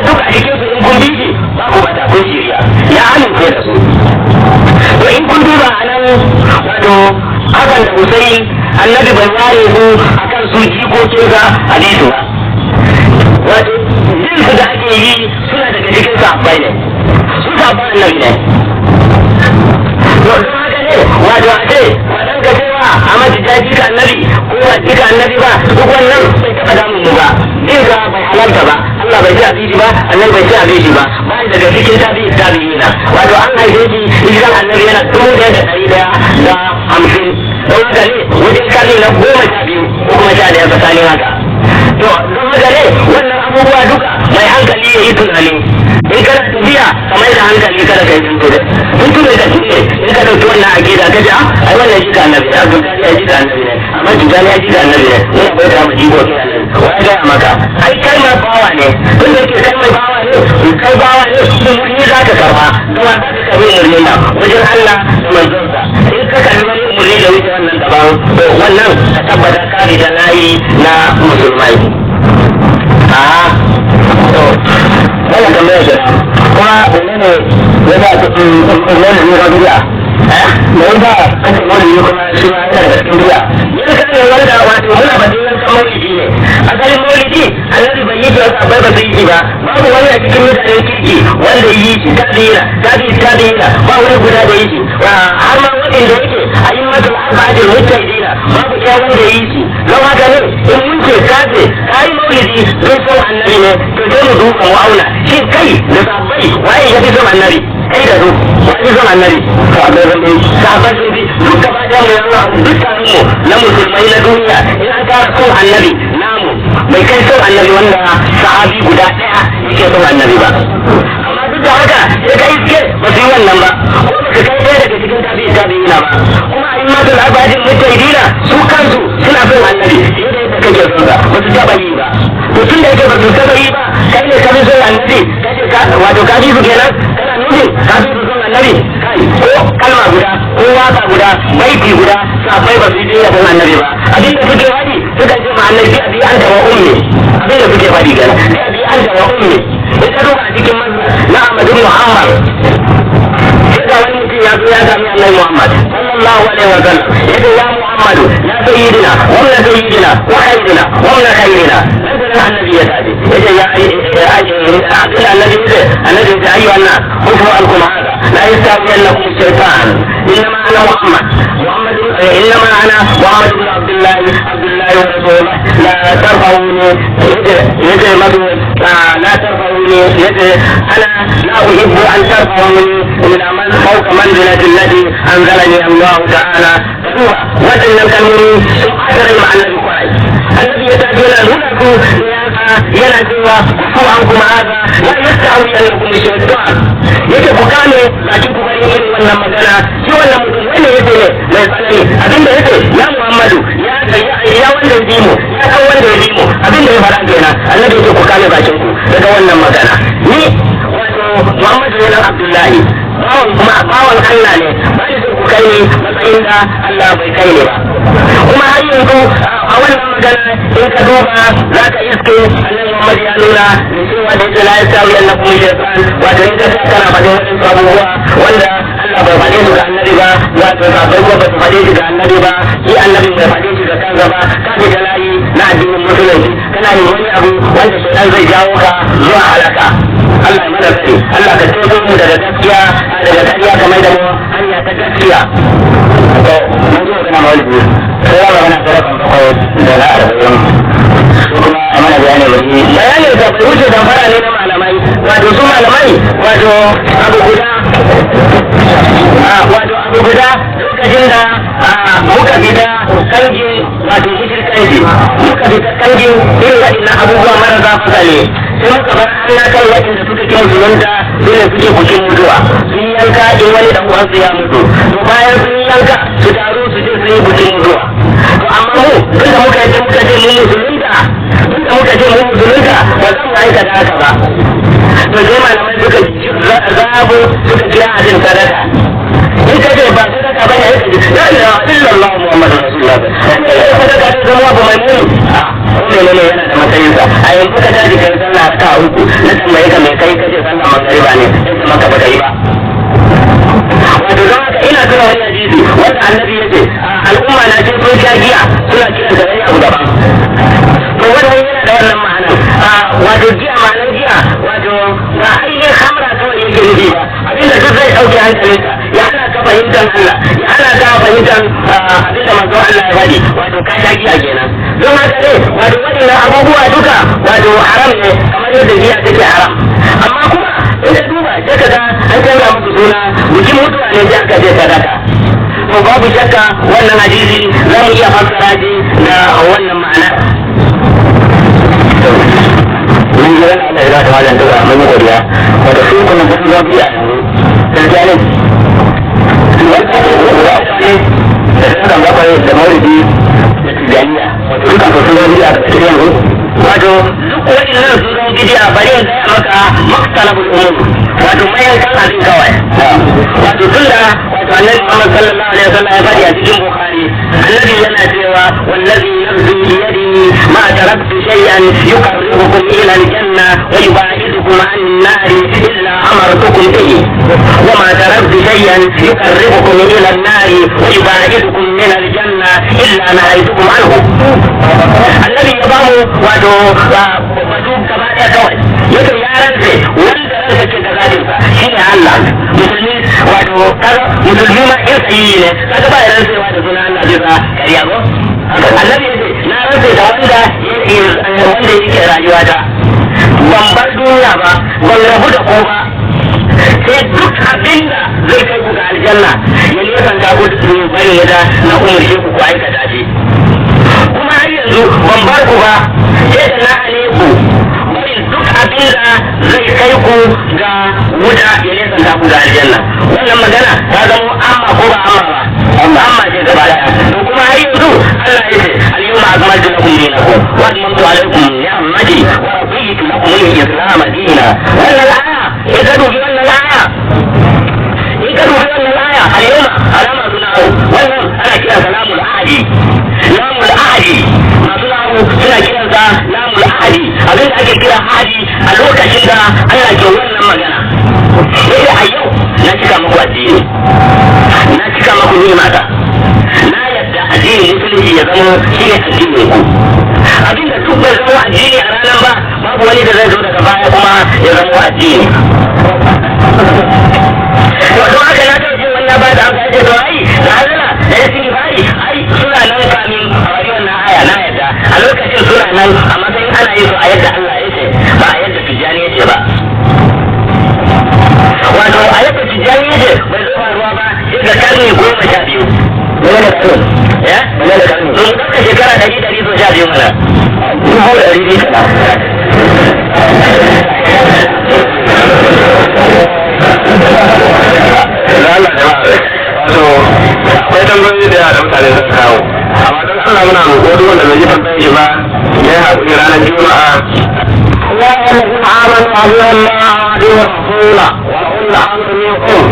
duk a cikin su in kun bi shi ba ku bata, kun shirya, ya amince da su. To in kun duba a nan, wato Hassan da Hussein annabi bai ware su akan su jikokinsa hadisu ba, wato jin su da ake yi suna daga cikin sahabbai ne, su sahabban annabi ne. To don haka ne wato a ce wadan ka cewa a majija jika annabi ko ba jika annabi ba, duk wannan bai taɓa damun mu ba. Jin ka bai halarta ba, Allah bai ci abinci ba, annabi bai ci abinci ba, ba daga cikin tabi'i tabi'ina. Wato an haife shi hijiran annabi yana 1150, don haka ne wajen karni na 12 ko kuma 11 tsakanin haka. To don haka ne wannan abubuwa duka mai hankali ya yi tunani. In kana tafiya ka mai da hankali, kada ka yi tuntube tuntube ka shine in ka ɗauki wannan aƙida ka ji ai wannan jika annabi ne, Abdul ya jika annabi ne, amma Tijjani ya jika annabi ne, muna bauta ma jikokin annabi. Wa ya gaya maka? Ai kai mai bawa ne. Tun da yake kai mai bawa ne, kai bawa ne, umarni za ka karba. Da wa za ka karbi umarnin nan? Wajen Allah da manzonsa. In ka karbi wani umarni da wuce wannan daban, to wannan ka tabbata ka fita layi na musulmai. A to Wannan tambayar ce kuma menene ya sa menene ne ga bidi'a, me yasa kace maulidi kuma shi ma yana daga cikin bidi'a? Yanka ne wanda wato muna batun yankan maulidi ne. Asalin maulidi annabi bai yi shi, wasu abai ba su yi shi ba, babu wani a cikin mutanen kirki wanda yi shi, tabi'ina tabi'i tabi'ina ba wani guda da yi shi, har ma waɗanda yake a yi masa arba'atul mujtahidina babu ɗaya wanda yi shi. Don haka ne in mun ce kace kayi maulidi don son annabi ne, to sai mu duba mu auna shi kai da sahabbai waye ya fi son annabi? Kai da su waye son annabi? Sahabbai sun bi. Sahabbai sun bi. Duk gaba ɗaya mu yanzu dukkanin mu na musulmai na duniya, in an tara son annabi namu bai kai son annabi wanda sahabi guda ɗaya yake son annabi ba. Amma duk da haka sai ka iske ba su yi wannan ba, ko ba su kai ɗaya daga cikin tabi'i tabi'ina ba. Kuma a yi matul arba'in mujtahidina su kansu suna son annabi fiye da yadda kake son sa, ba su taɓa yi ba. To tun da yake ba su taɓa yi ba, kai ne ka fi son annabi kace ka wato ka fi su kenan, kana nufin ka fi su son annabi. Kai ko kalma guda ko waka guda baiti guda sahabbai ba su yi yabon annabi ba. Abin da suke faɗi suka ce ma annabi bi anta wa ummi, abin da suke faɗi kenan, bi anta wa ummi. In ka duba a cikin mazhab na Ahmad ibn Hanbal, sai ga wani mutum ya zo ya sami annabi Muhammad sallallahu alaihi wa sallam, yace ya Muhammadu ya sayyidina wa sayyidina wa خيرنا ومن خيرنا. مثلا النبي يتاتي يا النبي النبي ايها الناس خذوا عنكم هذا لا يستهوينكم الشيطان، انما انا محمد محمد انما انا محمد بن عبد الله عبد الله ورسوله، لا ترفعوني يدي لا ترفعوني يدي، انا لا احب ان ترفعوني الى من فوق منزلة التي انزلني الله تعالى. waɗannan kalmomi sun ɓata rai ma annabi kwarai. Annabi ya tafi yana nuna su yana cewa ku an kuma haza la yastawi annakum shaytan, yake ku kame bakin ku bari irin wannan magana. Shi wannan mutum wanda yake ne mai tsanani, abinda yake ya Muhammadu ya ya wanda ya bi mu ya san wanda ya bi mu, abinda ya fara kenan. Annabi yake ku kame bakin ku daga wannan magana. Ni wato Muhammadu ne dan Abdullahi, bawan kuma bawan Allah ne, ba ni ku kai ni matsayin da Allah bai kai ni ba. Kuma har yanzu a wannan magana in ka duba za ka iske annabi Muhammad ya nuna da cewa da yake la yastawi annakum shaytan, wato in ka sa kana faɗin waɗansu abubuwa wanda Allah bai faɗe su ga annabi ba, wato sahabbai ko ba su faɗe shi ga annabi ba, shi annabi bai faɗe shi ga kansa ba, ka fita layi na addinin musulunci, kana yin wani abu wanda shaytan zai jawo ka zuwa halaka. Allah ya mana tsari, Allah ka ceto mu daga gaskiya daga ƙarya kamar da mu hanya ta gaskiya. To mun ji magana maulidi, sai ya magana sadakan 7 da na 40, su kuma a mana bayani wani bayanin ka bai wuce damfara ne na malamai, wato su malamai wato abu guda wato abu guda lokacin da muka fita kangin wato mushrikanci, muka fita kangin irin waɗannan abubuwa marasa fasali, sai muka bar Allah kan waɗanda suka ki musulunta su ne suke bukin mutuwa, sun yanka in wani dan uwansu ya mutu, to bayan sun yanka su taru su ce sun yi bukin mutuwa. To amma mu tunda muka yi muka ce mu musulunta, tunda muka ce mu musulunta ba za mu aikata haka ba. To sai malamai suka zabo suka kira abin sadaka. In ka ce ba sadaka ba ne, ka ce la ilaha illallah muhammadu rasulullah, sadaka ne zama abu mai muni. Ko menene yana da matsayinsa. A yanzu ka tashi kai sallah ta uku, na tambaye ka mai kai kace sallah magariba ne, sai ka maka baka yi ba. Wato don haka ina tuna wani hadisi wanda annabi ya ce al'umma na ce sun sha giya suna kiran ta wani abu daban. To wannan yana da wannan ma'ana, wato giya ma'anar giya wato ba ainihin hamra kawai yake nufi ba, abinda duk zai ɗauke hankalinka ya hana ka fahimtar Allah, ya hana ka fahimtar abinda manzon Allah ya faɗi, wato ka sha giya kenan. Don haka ne wato waɗannan abubuwa duka wato haram ne kamar yadda giya take haram. Amma kuma in ka duba sai ka ga an canza musu suna, bikin mutuwa ne sai aka je sadaka. To babu shakka wannan hadisi za mu iya fassara shi da wannan ma'ana. Mun ji wani Allah ya zata malam duka mun yi godiya. Wato su kuma sun zo biya yanzu gaskiya ne da sadakan 7 da maulidi da tijaniya, wato dukan su sun zo biya da cikin yanzu. Wato duk waɗannan sun zama bidiya, bari in gaya maka maktalabul umur, wato mayankan abin kawai. Wato tunda wato annabi Muhammad sallallahu alaihi wasallam ya faɗi a cikin Bukhari, annabi yana cewa wallazi nafsi biyadihi ma taraktu shay'an yuqarribukum ila al-janna wa yubaidukum an an-nari illa amartukum bihi wa ma taraktu shay'an yuqarribukum ila an-nari wa yubaidukum min al-janna illa nahaytukum anhu. Annabi ya bamu wato batu gaba ɗaya kawai, yake ya rantse wanda ransa ke da zaɓinsa shine Allah. Musulmi wato kaga musulmi ma in sayi ne kaga ba ya rantsewa da sunan Allah bisa kariya ko. Annabi ya ce na rantse da wanda wanda yake rayuwa ta, ban bar duniya ba, ban rabu da ku ba, sai duk abinda zai kai ku ga aljanna ya nesanta ku barin wuta na umarce ku ku aikata shi. Kuma har yanzu ban bar ku ba sai da na hane ku barin duk abin da zai kai ku ga wuta ya nesanta ku ga aljanna. Wannan magana ta zama amma ko ba amma ba? Amma ce gaba daya. To kuma har yanzu Allah ya ce al-yawma akmaltu lakum dinakum wa atmamtu alaykum ni'mati wa raditu lakum al-islam dinan. Wannan aya in ka dubi wannan aya, in ka dubi wannan aya al-yawma alama suna wannan ana kira salamul ahadi, lamul ahadi, masu lahu suna kiransa lamul ahadi, abin da ake kira ahadi a lokacin da Allah ke wannan magana. Yace a yau na cika muku addini, na cika muku ni'imata, na yadda addinin musulunci ya zama shine addinin ku. ya zama addini. To don haka na taɓa jin wannan ba da amsa, to ai da hazala da istighfari ai suna nan kamin a wani wannan aya. Na yadda a lokacin suna nan a matsayin ana yin su a yadda Allah ya ce, ba a yadda Tijjani ya ce ba. Wato a yadda Tijjani ya ce bai zo faruwa ba sai ga karni 12. Ya? To mu ɗauka shekara ɗari ɗari so 12 mana. 200,000 kana. Allah jama'a, wato akwai tambayoyi da yawa da mutane sun kawo, amma don Allah muna roƙo duk wanda bai ji tambayar shi ba ya yi haƙuri ranar Juma'a. يا أيها الذين آمنوا أطيعوا الله وأطيعوا الرسول وأولي الأمر منكم،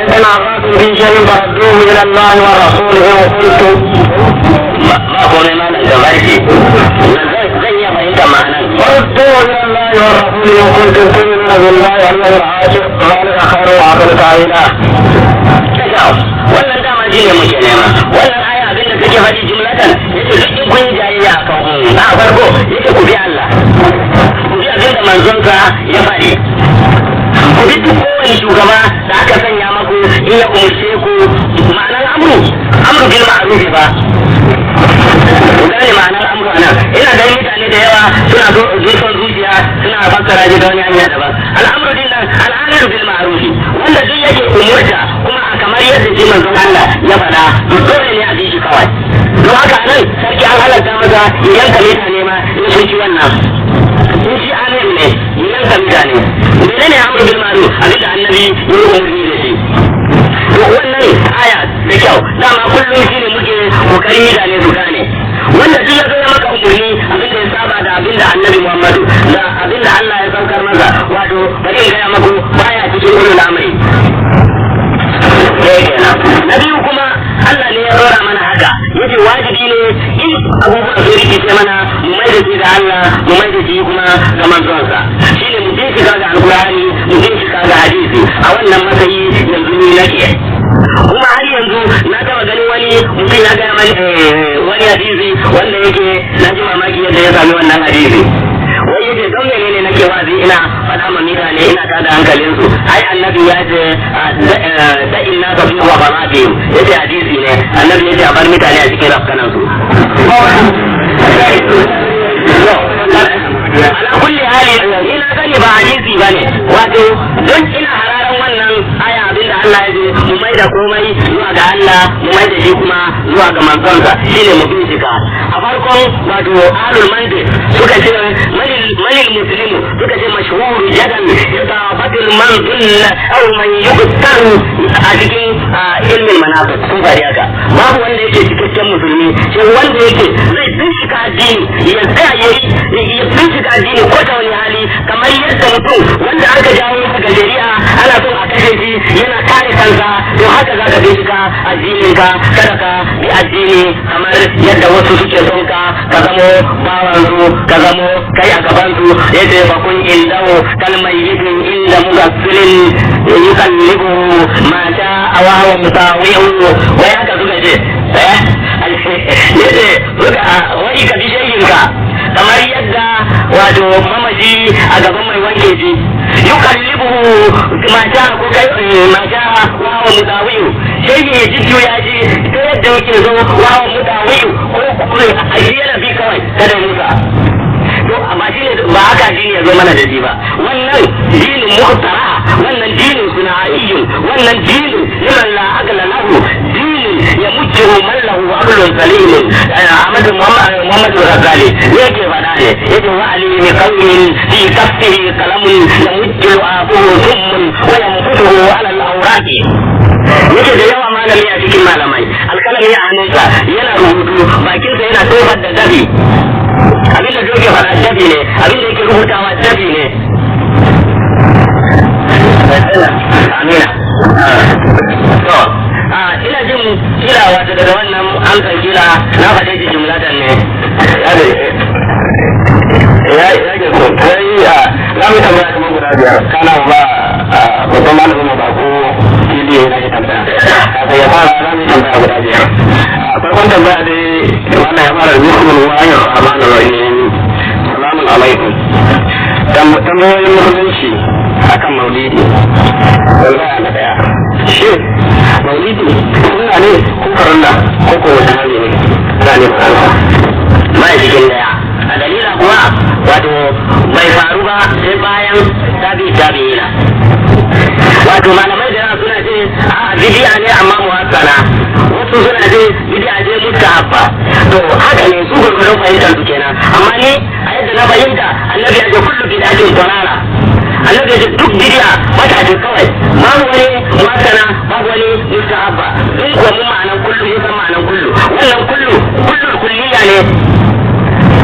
إن تنازعتم في شيء فردوه إلى الله والرسول إن كنتم Ba komai malam da barki. Zan iya fahimtar ma'anan. فردوه إلى الله والرسول إن كنتم تؤمنون بالله واليوم الآخر، ذلك خير وأحسن تأويلا. Wannan dama shi ne muke nema. Wannan aya abin da take faɗi jumlatan yace duk in kun yi jayayya akan na farko yace ku bi Allah, ku bi abin da manzonsa ya faɗi, ku bi duk kowane shugaba da aka sanya maku in ya umarce ku. Ma'anar amru, amru bil ma'ruf ba ku gane ma'anar amru anan. Ina ganin mutane da yawa suna so son zuciya suna fassara shi da wani hanya daban. Al'amru din nan al'amiru bil ma'ruf, wanda duk yake umurta kuma a kamar yadda shi manzon Allah ya faɗa, to dole ne a bi shi kawai. Don haka nan sarki an halarta masa ya yanka mutane ma in sun ci wannan, in shi amir ne ya yanka mutane. Menene amru bil ma'ruf? Abinda annabi ya yi umarni da shi. To wannan aya da kyau, dama kullum shine muke kokarin mutane su gane, wanda duk ya zo ya maka umarni abinda ya saba da abinda annabi Muhammadu da abinda Allah ya saukar masa, wato bari in gaya maku, baya cikin ulul amri. Ɗaya kenan. Na biyu kuma Allah ne ya dora mana haka, yace wajibi ne in abubuwan sun rikice mana mu mai da shi ga Allah, mu mai da shi kuma ga manzonsa, shine mu bincika ga Alkur'ani, mu bincika ga hadisi. A wannan matsayi yanzu ni nake. Kuma har yanzu na taba ganin wani mutum ya gaya mani wani hadisi wanda yake na ji mamaki yadda ya sami wannan hadisi. Wai yace don menene nake wazi ina faɗa ma mutane ina tada hankalin su, ai annabi ya ce da inna ka fi wa bamatihim. Yace hadisi ne annabi yace a bar mutane a cikin rafkanan su. Ala kulli hali ina sani ba hadisi bane. Wato don ina hararan wannan aya, abinda Allah ya ce mu mai da komai zuwa ga Allah, mu mai da shi kuma zuwa ga manzonsa, shine mu bincika. A farkon wato ahlul mantiq suka ce manil muslimu, suka ce mashhuru jadan yatafatul man dulla aw man yuqtaru. A cikin ilmin manaqib sun faɗi haka, babu wanda yake cikakken musulmi sai wanda yake zai bincika addini, ya tsaya ya bincika addini ko ta wani hali, kamar yadda mutum wanda aka jawo masa ga shari'a ana son a kashe shi yana kare kansa. To haka za ka bincika addinin ka, kada ka bi addini kamar yadda wasu suke son ka ka zamo bawan su, ka zamo kai a gaban su. Yace fa kun indahu kalmayyitin inda mugaffilin yukallibu ma sha'a wa huwa musawi'u. Wai haka suka ce, yace suka wai ka bi shehinka kamar yadda wato mamaci a gaban mai wanke shi, yukallibuhu ma sha'a ko kai ma sha'a wa huwa musawi'u. Shehi ya jujjuya shi ta yadda yake so, wa huwa musawi'u, ko kuma shi yana bi kawai kada musa. To amma shi ne ba haka dini ya zo mana da shi ba. Wannan dinin muhtara, wannan dinin suna'iyyun, wannan dinin liman la aqla lahu, dinin ya mujjihu man lahu aqlun salim. Ahmad Muhammad Ghazali yake faɗa ne, yake wa alimi qawmin fi kaffihi qalamun yamujjihu abuhu thummun wa yanfutuhu ala al-awraqi. Yake da yawa malami a cikin malamai alkalami a hannunsa yana rubutu, bakinsa yana tofar da dabi. Abin da yake faɗa dabi ne, abin da yake rubutawa dabi ne. Amina. To ina jin kila wato daga wannan amsar kila na faɗe shi jumlatan ne. Ya ya ke so sai a za mu tambaya kamar guda biyar, kana ba babban malamin mu bako fili ya yi tambaya. Kafin ya fara za mu tambaya guda biyar. Farkon tambaya dai wannan ya fara: Bismillahir rahmanir rahim, salamun alaikum. Tambayoyin musulunci akan maulidi. Tambaya na daya: shin maulidi sunna ne ko farilla ko ko wata hali ne? Za ne ma'ana Ba cikin daya a dalila kuwa, wato bai faru ba sai bayan tabi tabi'ina. Wato malamai da yawa suna ce a bid'a ne amma muhassana, wasu suna ce bid'a ce mustahabba. To haka ne su gurgurun fahimtar su kenan, amma ni a yadda na fahimta, Annabi ya ce kullu bid'atin dalala. Annabi ya ce duk bid'a wata ce kawai, babu wani muhassana, babu wani mustahabba. In kuwa mun ma'anan kullu, mun san ma'anan kullu. Wannan kullu kullul kulliya ne.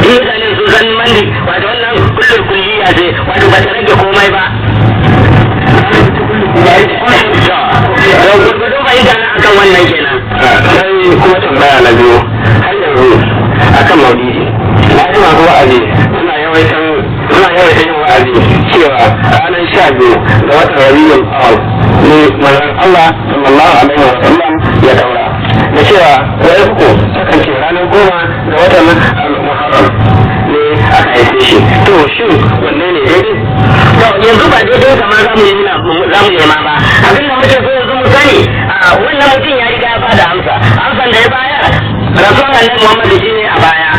In mutane sun san mandi, wato wannan kullul kulliya ce, wato ba ta rage komai ba. Da gurgurdun fahimta na akan wannan kenan. Sai kuma tambaya na biyu, har yanzu akan maulidi. Na ji masu wa'azi suna yawaita yin wa'azi cewa ranar 12 ga watan Rabiul Awwal ne manzon Allah sallallahu alaihi wa sallam ya daura, da cewa wai uku sukan ce ranar 10 ga watan Muharram ne aka haife shi. To shin wanne ne daidai? To yanzu ba daidai kamar za mu yi za mu nema ba. Abin da muke so yanzu mu sani, a wannan mutum ya riga ya bada amsa. Amsan da ya bayar, rasuwan Annabi Muhammad shine a baya,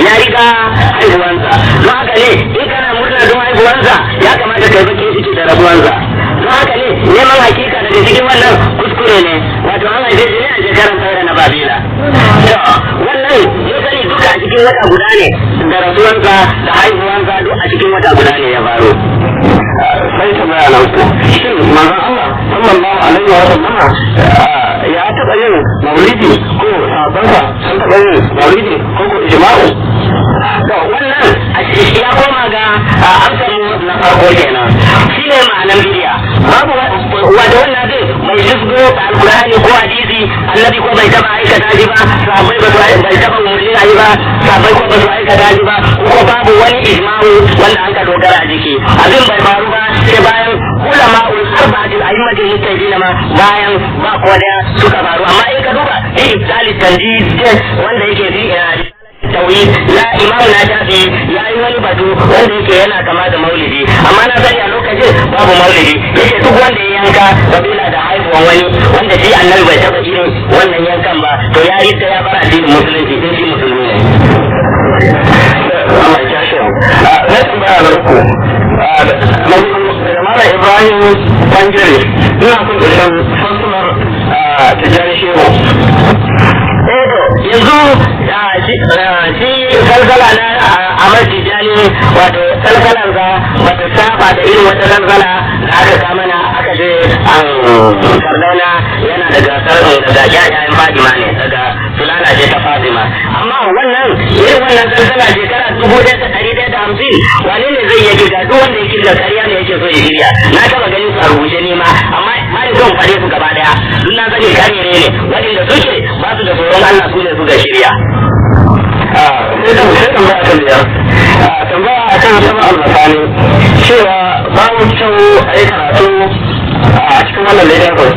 ya riga haihuwansa. Don haka ne in kana murna don haihuwansa, ya kamata kai bakin ciki da rasuwansa. Don haka ne neman hakika daga cikin wannan kuskure ne. Wato an haife shi ne a shekarar 9 na Babila. To wannan mun sani duka a cikin wata guda ne, da rasuwansa da haihuwansa duk a cikin wata guda ne ya faru. Sai tambaya na uku: shin manzon Allah sallallahu alaihi wa sallama ya taɓa yin maulidi, ko sahabbansa sun taɓa yin maulidi, ko ko ijma'u? To wannan ya koma ga amsar mu na farko kenan, shine ma'anan bidiya. Babu wato wannan abin mai shigo Alkur'ani ko hadisi. Annabi ko bai taba aikata shi ba, sahabbai ba su bai taba umarni a yi ba, sahabbai ko ba su aikata shi ba, ko babu wani ijma'u wanda an ka dogara a jiki. Abin bai faru ba sai bayan ulama arba'atul a'immatul mujtahidin ma, bayan ba ko daya suka faru. Amma in ka duba ibtali tanjid wanda yake fi tauhid na Imam na Shafi, ya yi wani batu wanda yake yana kama da maulidi, amma na sani a lokacin babu maulidi. Yake duk wanda ya yanka kabila da haihuwan wani wanda shi Annabi bai taba irin wannan yankan ba, to ya yi ya bar addinin musulunci in shi musulmi ne. Allah ya shi. Na tambaya na uku daga Malam Ibrahim Bangare: ina son in san fassarar Tijjani Shehu. Eh, to yanzu shi salsala na Ahmad Tijani, wato salsalansa ba ta saba da irin wata salsala da aka kama na aka ce an Sardauna yana daga yayayen Fatima ne, daga sulala ce ta Fatima. Amma wannan irin wannan salsala shekara 1150, wane ne zai iya kirga? Duk wanda ya kirga karya ne yake so ya shirya. Na taba ganin su a rubuce ne ma, amma ba ni son faɗe su gaba daya, duk na sani karere ne. Waɗanda suke ba su da tsoron Allah su ne suka shirya. Sai tambaya ta biyar, tambaya akan sama almasani, cewa babu kyau a yi karatu a cikin wannan littafin.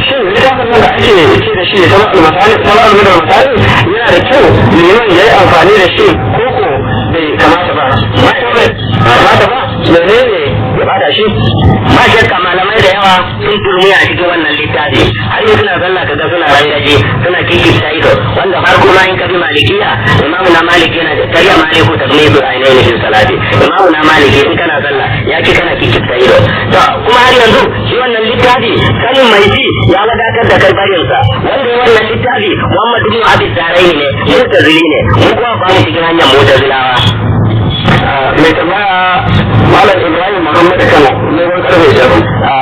Shin littafin nan da ake ce da shi sama almasani, sama almasani, yana da kyau liman ya yi amfani da shi ko ko bai kamata ba? Kamata ba, menene ya bada shi? Ba shakka malamai da yawa sun turmi a cikin wannan littafi. Har yi suna sallah kaga suna rangaji, suna kikista ido, wanda har kuma in ka bi Malikiya, Imamu na Maliki yana da kariya maliku tagmidu ainihin fi salati. Imamu na Maliki in kana sallah ya ki kana kikista ido. To kuma har yanzu shi wannan littafi, sanin mai ji ya wadatar da kai barinsa. Wanda ya wannan littafi Muhammad ibn Abi Daraini ne, Mu'tazili ne. Mu kuma ba mu cikin hanyar Mu'tazilawa. Mai tambaya Malam Ibrahim Muhammad Kano, neman karfe jaru a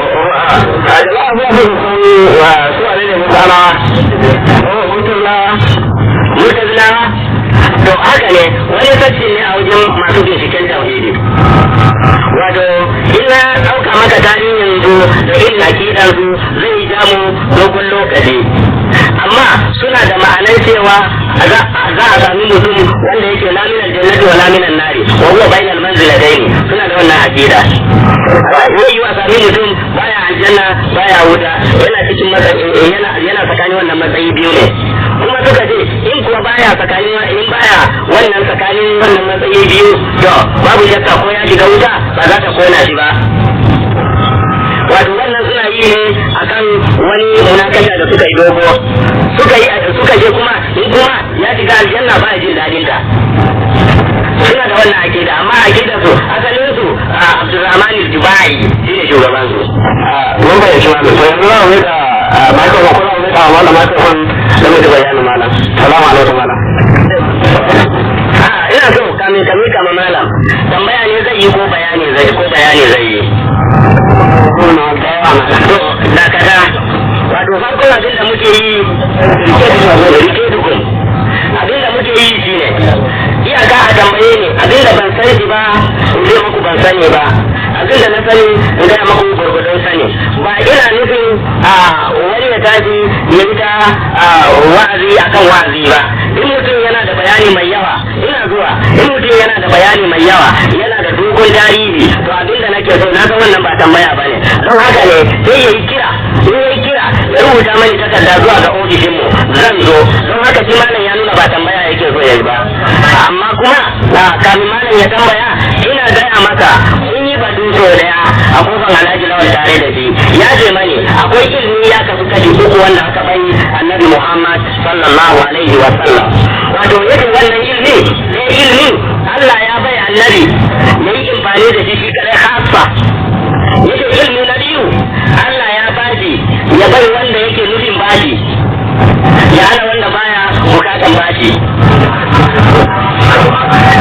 jama'a zuwa su san su wane ne mutana Mutazilawa. Mutazilawa, to haka ne, wani sassi ne a wajen masu binciken tauhidi. Wato in na ɗauka maka tarihin su da irin aƙidan su, zai ja mu dogon lokaci, amma suna da ma'anar cewa za a sami mutum wanda yake la minal jannati wa la minan nari wa huwa bainal manzilatayn. Suna da wannan aqida, zai yi wa sami mutum baya aljanna baya wuta, yana cikin matsayi, yana tsakanin wannan matsayi biyu ne. Kuma suka ce in kuwa baya tsakanin, in baya wannan tsakanin wannan matsayi biyu, to babu shakka ko ya shiga wuta ba za ta kona shi ba. Wato wannan suna yi ne akan wani munakasha da suka yi dogo suka yi, suka je kuma in kuma ya shiga aljanna ba ya jin dadin ta. Suna da wannan akida, amma akida su asalin su Abdulrahman Jubai shine shugaban su. Mun fahimci malam. To yanzu za mu miƙa microphone ko za mu miƙa wa malam microphone da mai bayani malam. Salamu alaikum, malam. A ina so kamin ka mika ma malam, tambaya ne zai yi ko bayani zai yi? To dakata. Wato farkon abin da muke yi, rike tukun, abin da muke yi shine iyaka a tambaye ni abin da ban sani ba, in ce muku ban sani ba. Abin da na sani, in gaya muku gwargwadon sani. Ba ina nufin a wani ya tashi ya yi ta wa'azi akan wa'azi ba. In mutum yana da bayani mai yawa, ina zuwa, in mutum yana da bayani mai yawa, yana da dogon tarihi, to abin da nake so, na san wannan ba tambaya ba ne, don haka ne sai ya yi kira. In ya yi kira, ya rubuta mani takarda zuwa ga ofishinmu, zan zo. Don haka shi malam ya nuna ba tambaya yake so ya yi ba. Amma kuma kamin malam ya tambaya, ina gaya maka mun yi batu sau daya a kofan Alhaji Lawal tare da shi. Ya ce mani akwai ilimi ya kasu kashi uku wanda aka bai Annabi Muhammad sallallahu alaihi wa sallam. Wato yake wannan ilimi sai ilimi Allah ya bai Annabi ya yi amfani da shi shi kadai khassa. Yake ilimi na biyu, Allah ya bashi ya bai wanda yake nufin bashi, ya hana wanda baya bukatan bashi.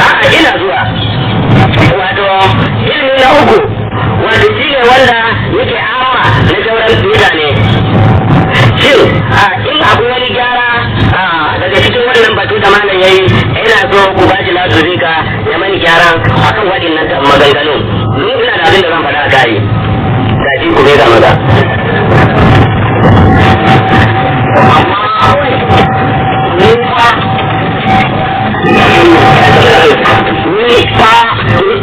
A'a, ina zuwa. Wato ilimi na uku, wato shi ne wanda yake amma na sauran mutane. Shin in akwai wani gyara daga cikin wannan batu da malam yayi, ina so ku bashi lasufika ya mani gyaran akan waɗannan maganganu. Ni ina da abin da zan faɗa a kai. Gashi, ku bai ga maza. Ni fa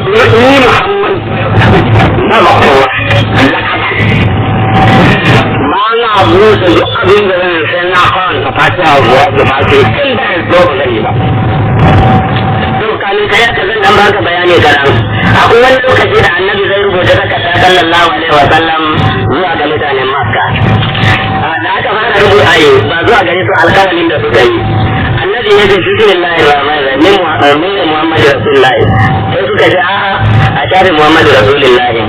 ni Muhammad na ba ba na buɗe duk abin da zan sai na karanta Fatiha zuwa da Fatiha, in ba zo ba zan yi ba. To kamin kai aka zan dan baka bayani kaɗan. Akwai wani lokaci da Annabi zai rubuta takarda sallallahu alaihi wa sallam zuwa ga mutanen Makka. Da aka fara rubuta, ai ba zuwa gare su, alkawalin da suka yi. Annabi ya ce, "Bismillahir rahmanir rahim, min Muhammad rasulullahi." Sai suka ce, "A'a, a shafe Muhammad rasulullahi."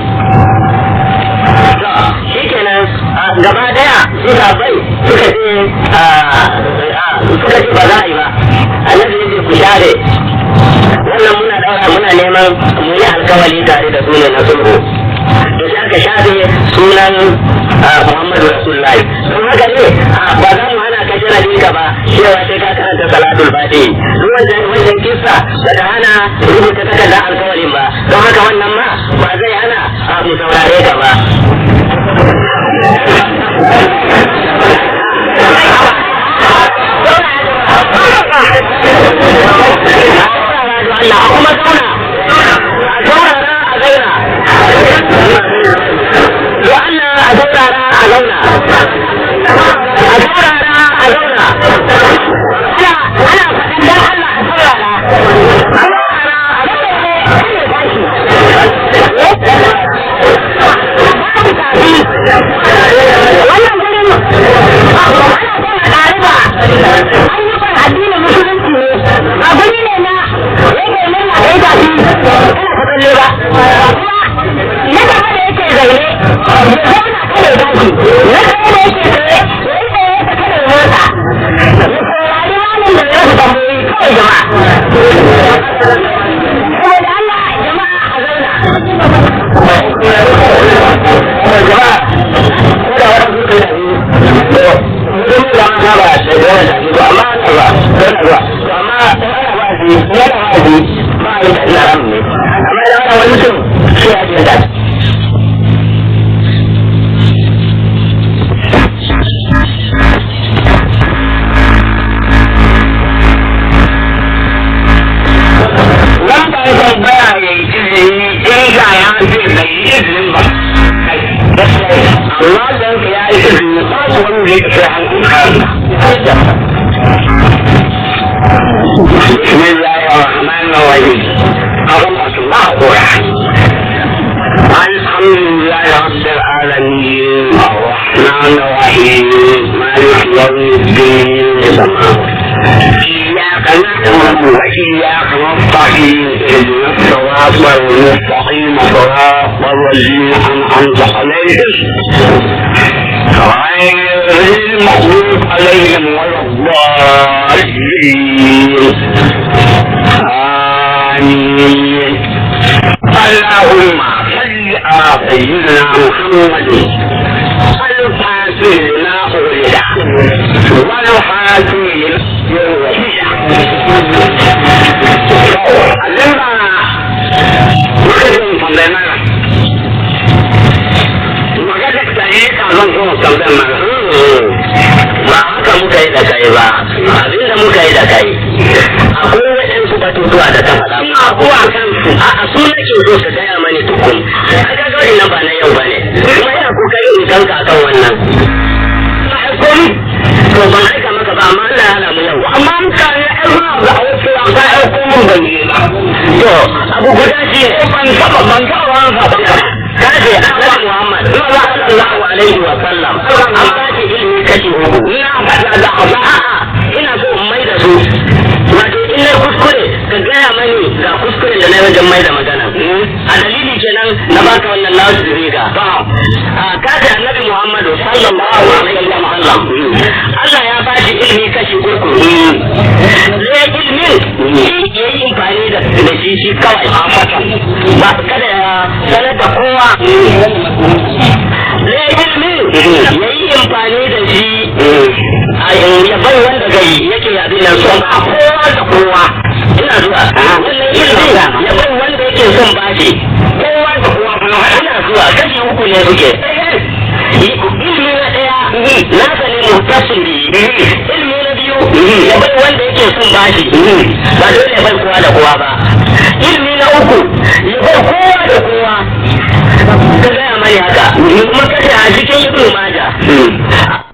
To shikenan, gaba daya suka bai suka ce ba za a yi ba. Annabi ya ce, "Ku share wannan, muna daura, muna neman mu yi alkawali tare da su ne na sulhu." To sai aka shafe sunan Muhammadu Rasulullahi. Don haka ne ba za mu hana ka sharadin ka ba cewa sai ka karanta salatul fatihi. Duk wannan kissa ba ta hana rubuta takardar alkawalin ba. Don haka wannan ma ba zai hana mu saurare ka ba. Allah a kuma zauna, a saurara, a zauna. Do Allah a saurara, a zauna, a saurara, a zauna. Ana faɗan, dan Allah a saurara, a saurara, a zauna. Kada tashi, babu tafi. Wannan gurin ana son a ɗariba ayyukan addinin Musulunci ne, ba guri ne na yake murna kai tafi kana ta tsalle ba. Kuma na gaba da yake zaune ya zauna kada ya tashi, na gaba da yake tsaye ya yi tsaye ta kada ya motsa, ya saurari malam da ya rasa tambayoyi kawai. Jama'a, saboda Allah, jama'a, a zauna. Jama'a, ko da wani suka yi to mutum da an saba da yawan tafi, to amma ana zuwa don zuwa. To amma in ana wa'azi, in ana wa'azi ba a yi tafi, haram ne. Amma idan ana wani mutum sai ya ce tafi. Wanda ya tambaya ya yi izini, in ga ya ce bai yi izinin ba, amma don ya yi izini, babu wanda ya sai an. المستقيم صراط الذين أنعمت عليهم غير المغضوب عليهم ولا الضالين. آمين. اللهم صل على سيدنا محمد الفاتح لما أغلق والخاتم لما muka zo mu tambayi mana maganar da ya ka zan so mu tambayi mana. Ba haka muka yi da kai ba. Abinda muka yi da kai, akwai waɗansu batutuwa da ka faɗa. Ina zuwa kansu. A'a, su nake so ka gaya mani tukun. Ka ga wannan ba na yau bane, kuma ina kokari in kanka akan wannan. Na aiko ni. To, ban aika maka ba, amma Allah ya hana mu yau. Amma mutane ai suna da wasu ya ka aiko mun ban yi ba. To, abu guda shi ne. Ban taɓa wani sabon ka. Kaje Annabi Muhammad sallallahu alaihi wa sallam an ba shi ilimi kashi uku. Ina faɗa da abu. A'a, ina so in mai da su, wato in na kuskure ka gaya mani ga kuskuren da na yi wajen mai da magana. A dalili kenan na baka wannan loudspeaker. A kaje Annabi Muhammad sallallahu alaihi wa sallam, Allah ya ba shi ilimi kashi uku. Zai ilimin shi ya yi amfani da shi shi kawai, ba kada ya sanar da kowa. Zai ilimin ya yi amfani da shi a ya bai wanda zai yake abin nan son ba kowa da kowa. Ina zuwa. Wannan ilimin ya bai wanda yake son bashi, Kowa da kowa fa. Ina zuwa. Kashi uku ne suke. Ilimi na ɗaya nasa ne muhtasin bihi. Ilimi na biyu ya bai wanda yake son bashi, ba dole ya bai kowa da kowa ba. Ilimi na uku ya bai kowa da kowa. Ka gaya mani haka, kuma kace a cikin Ibnu Majah.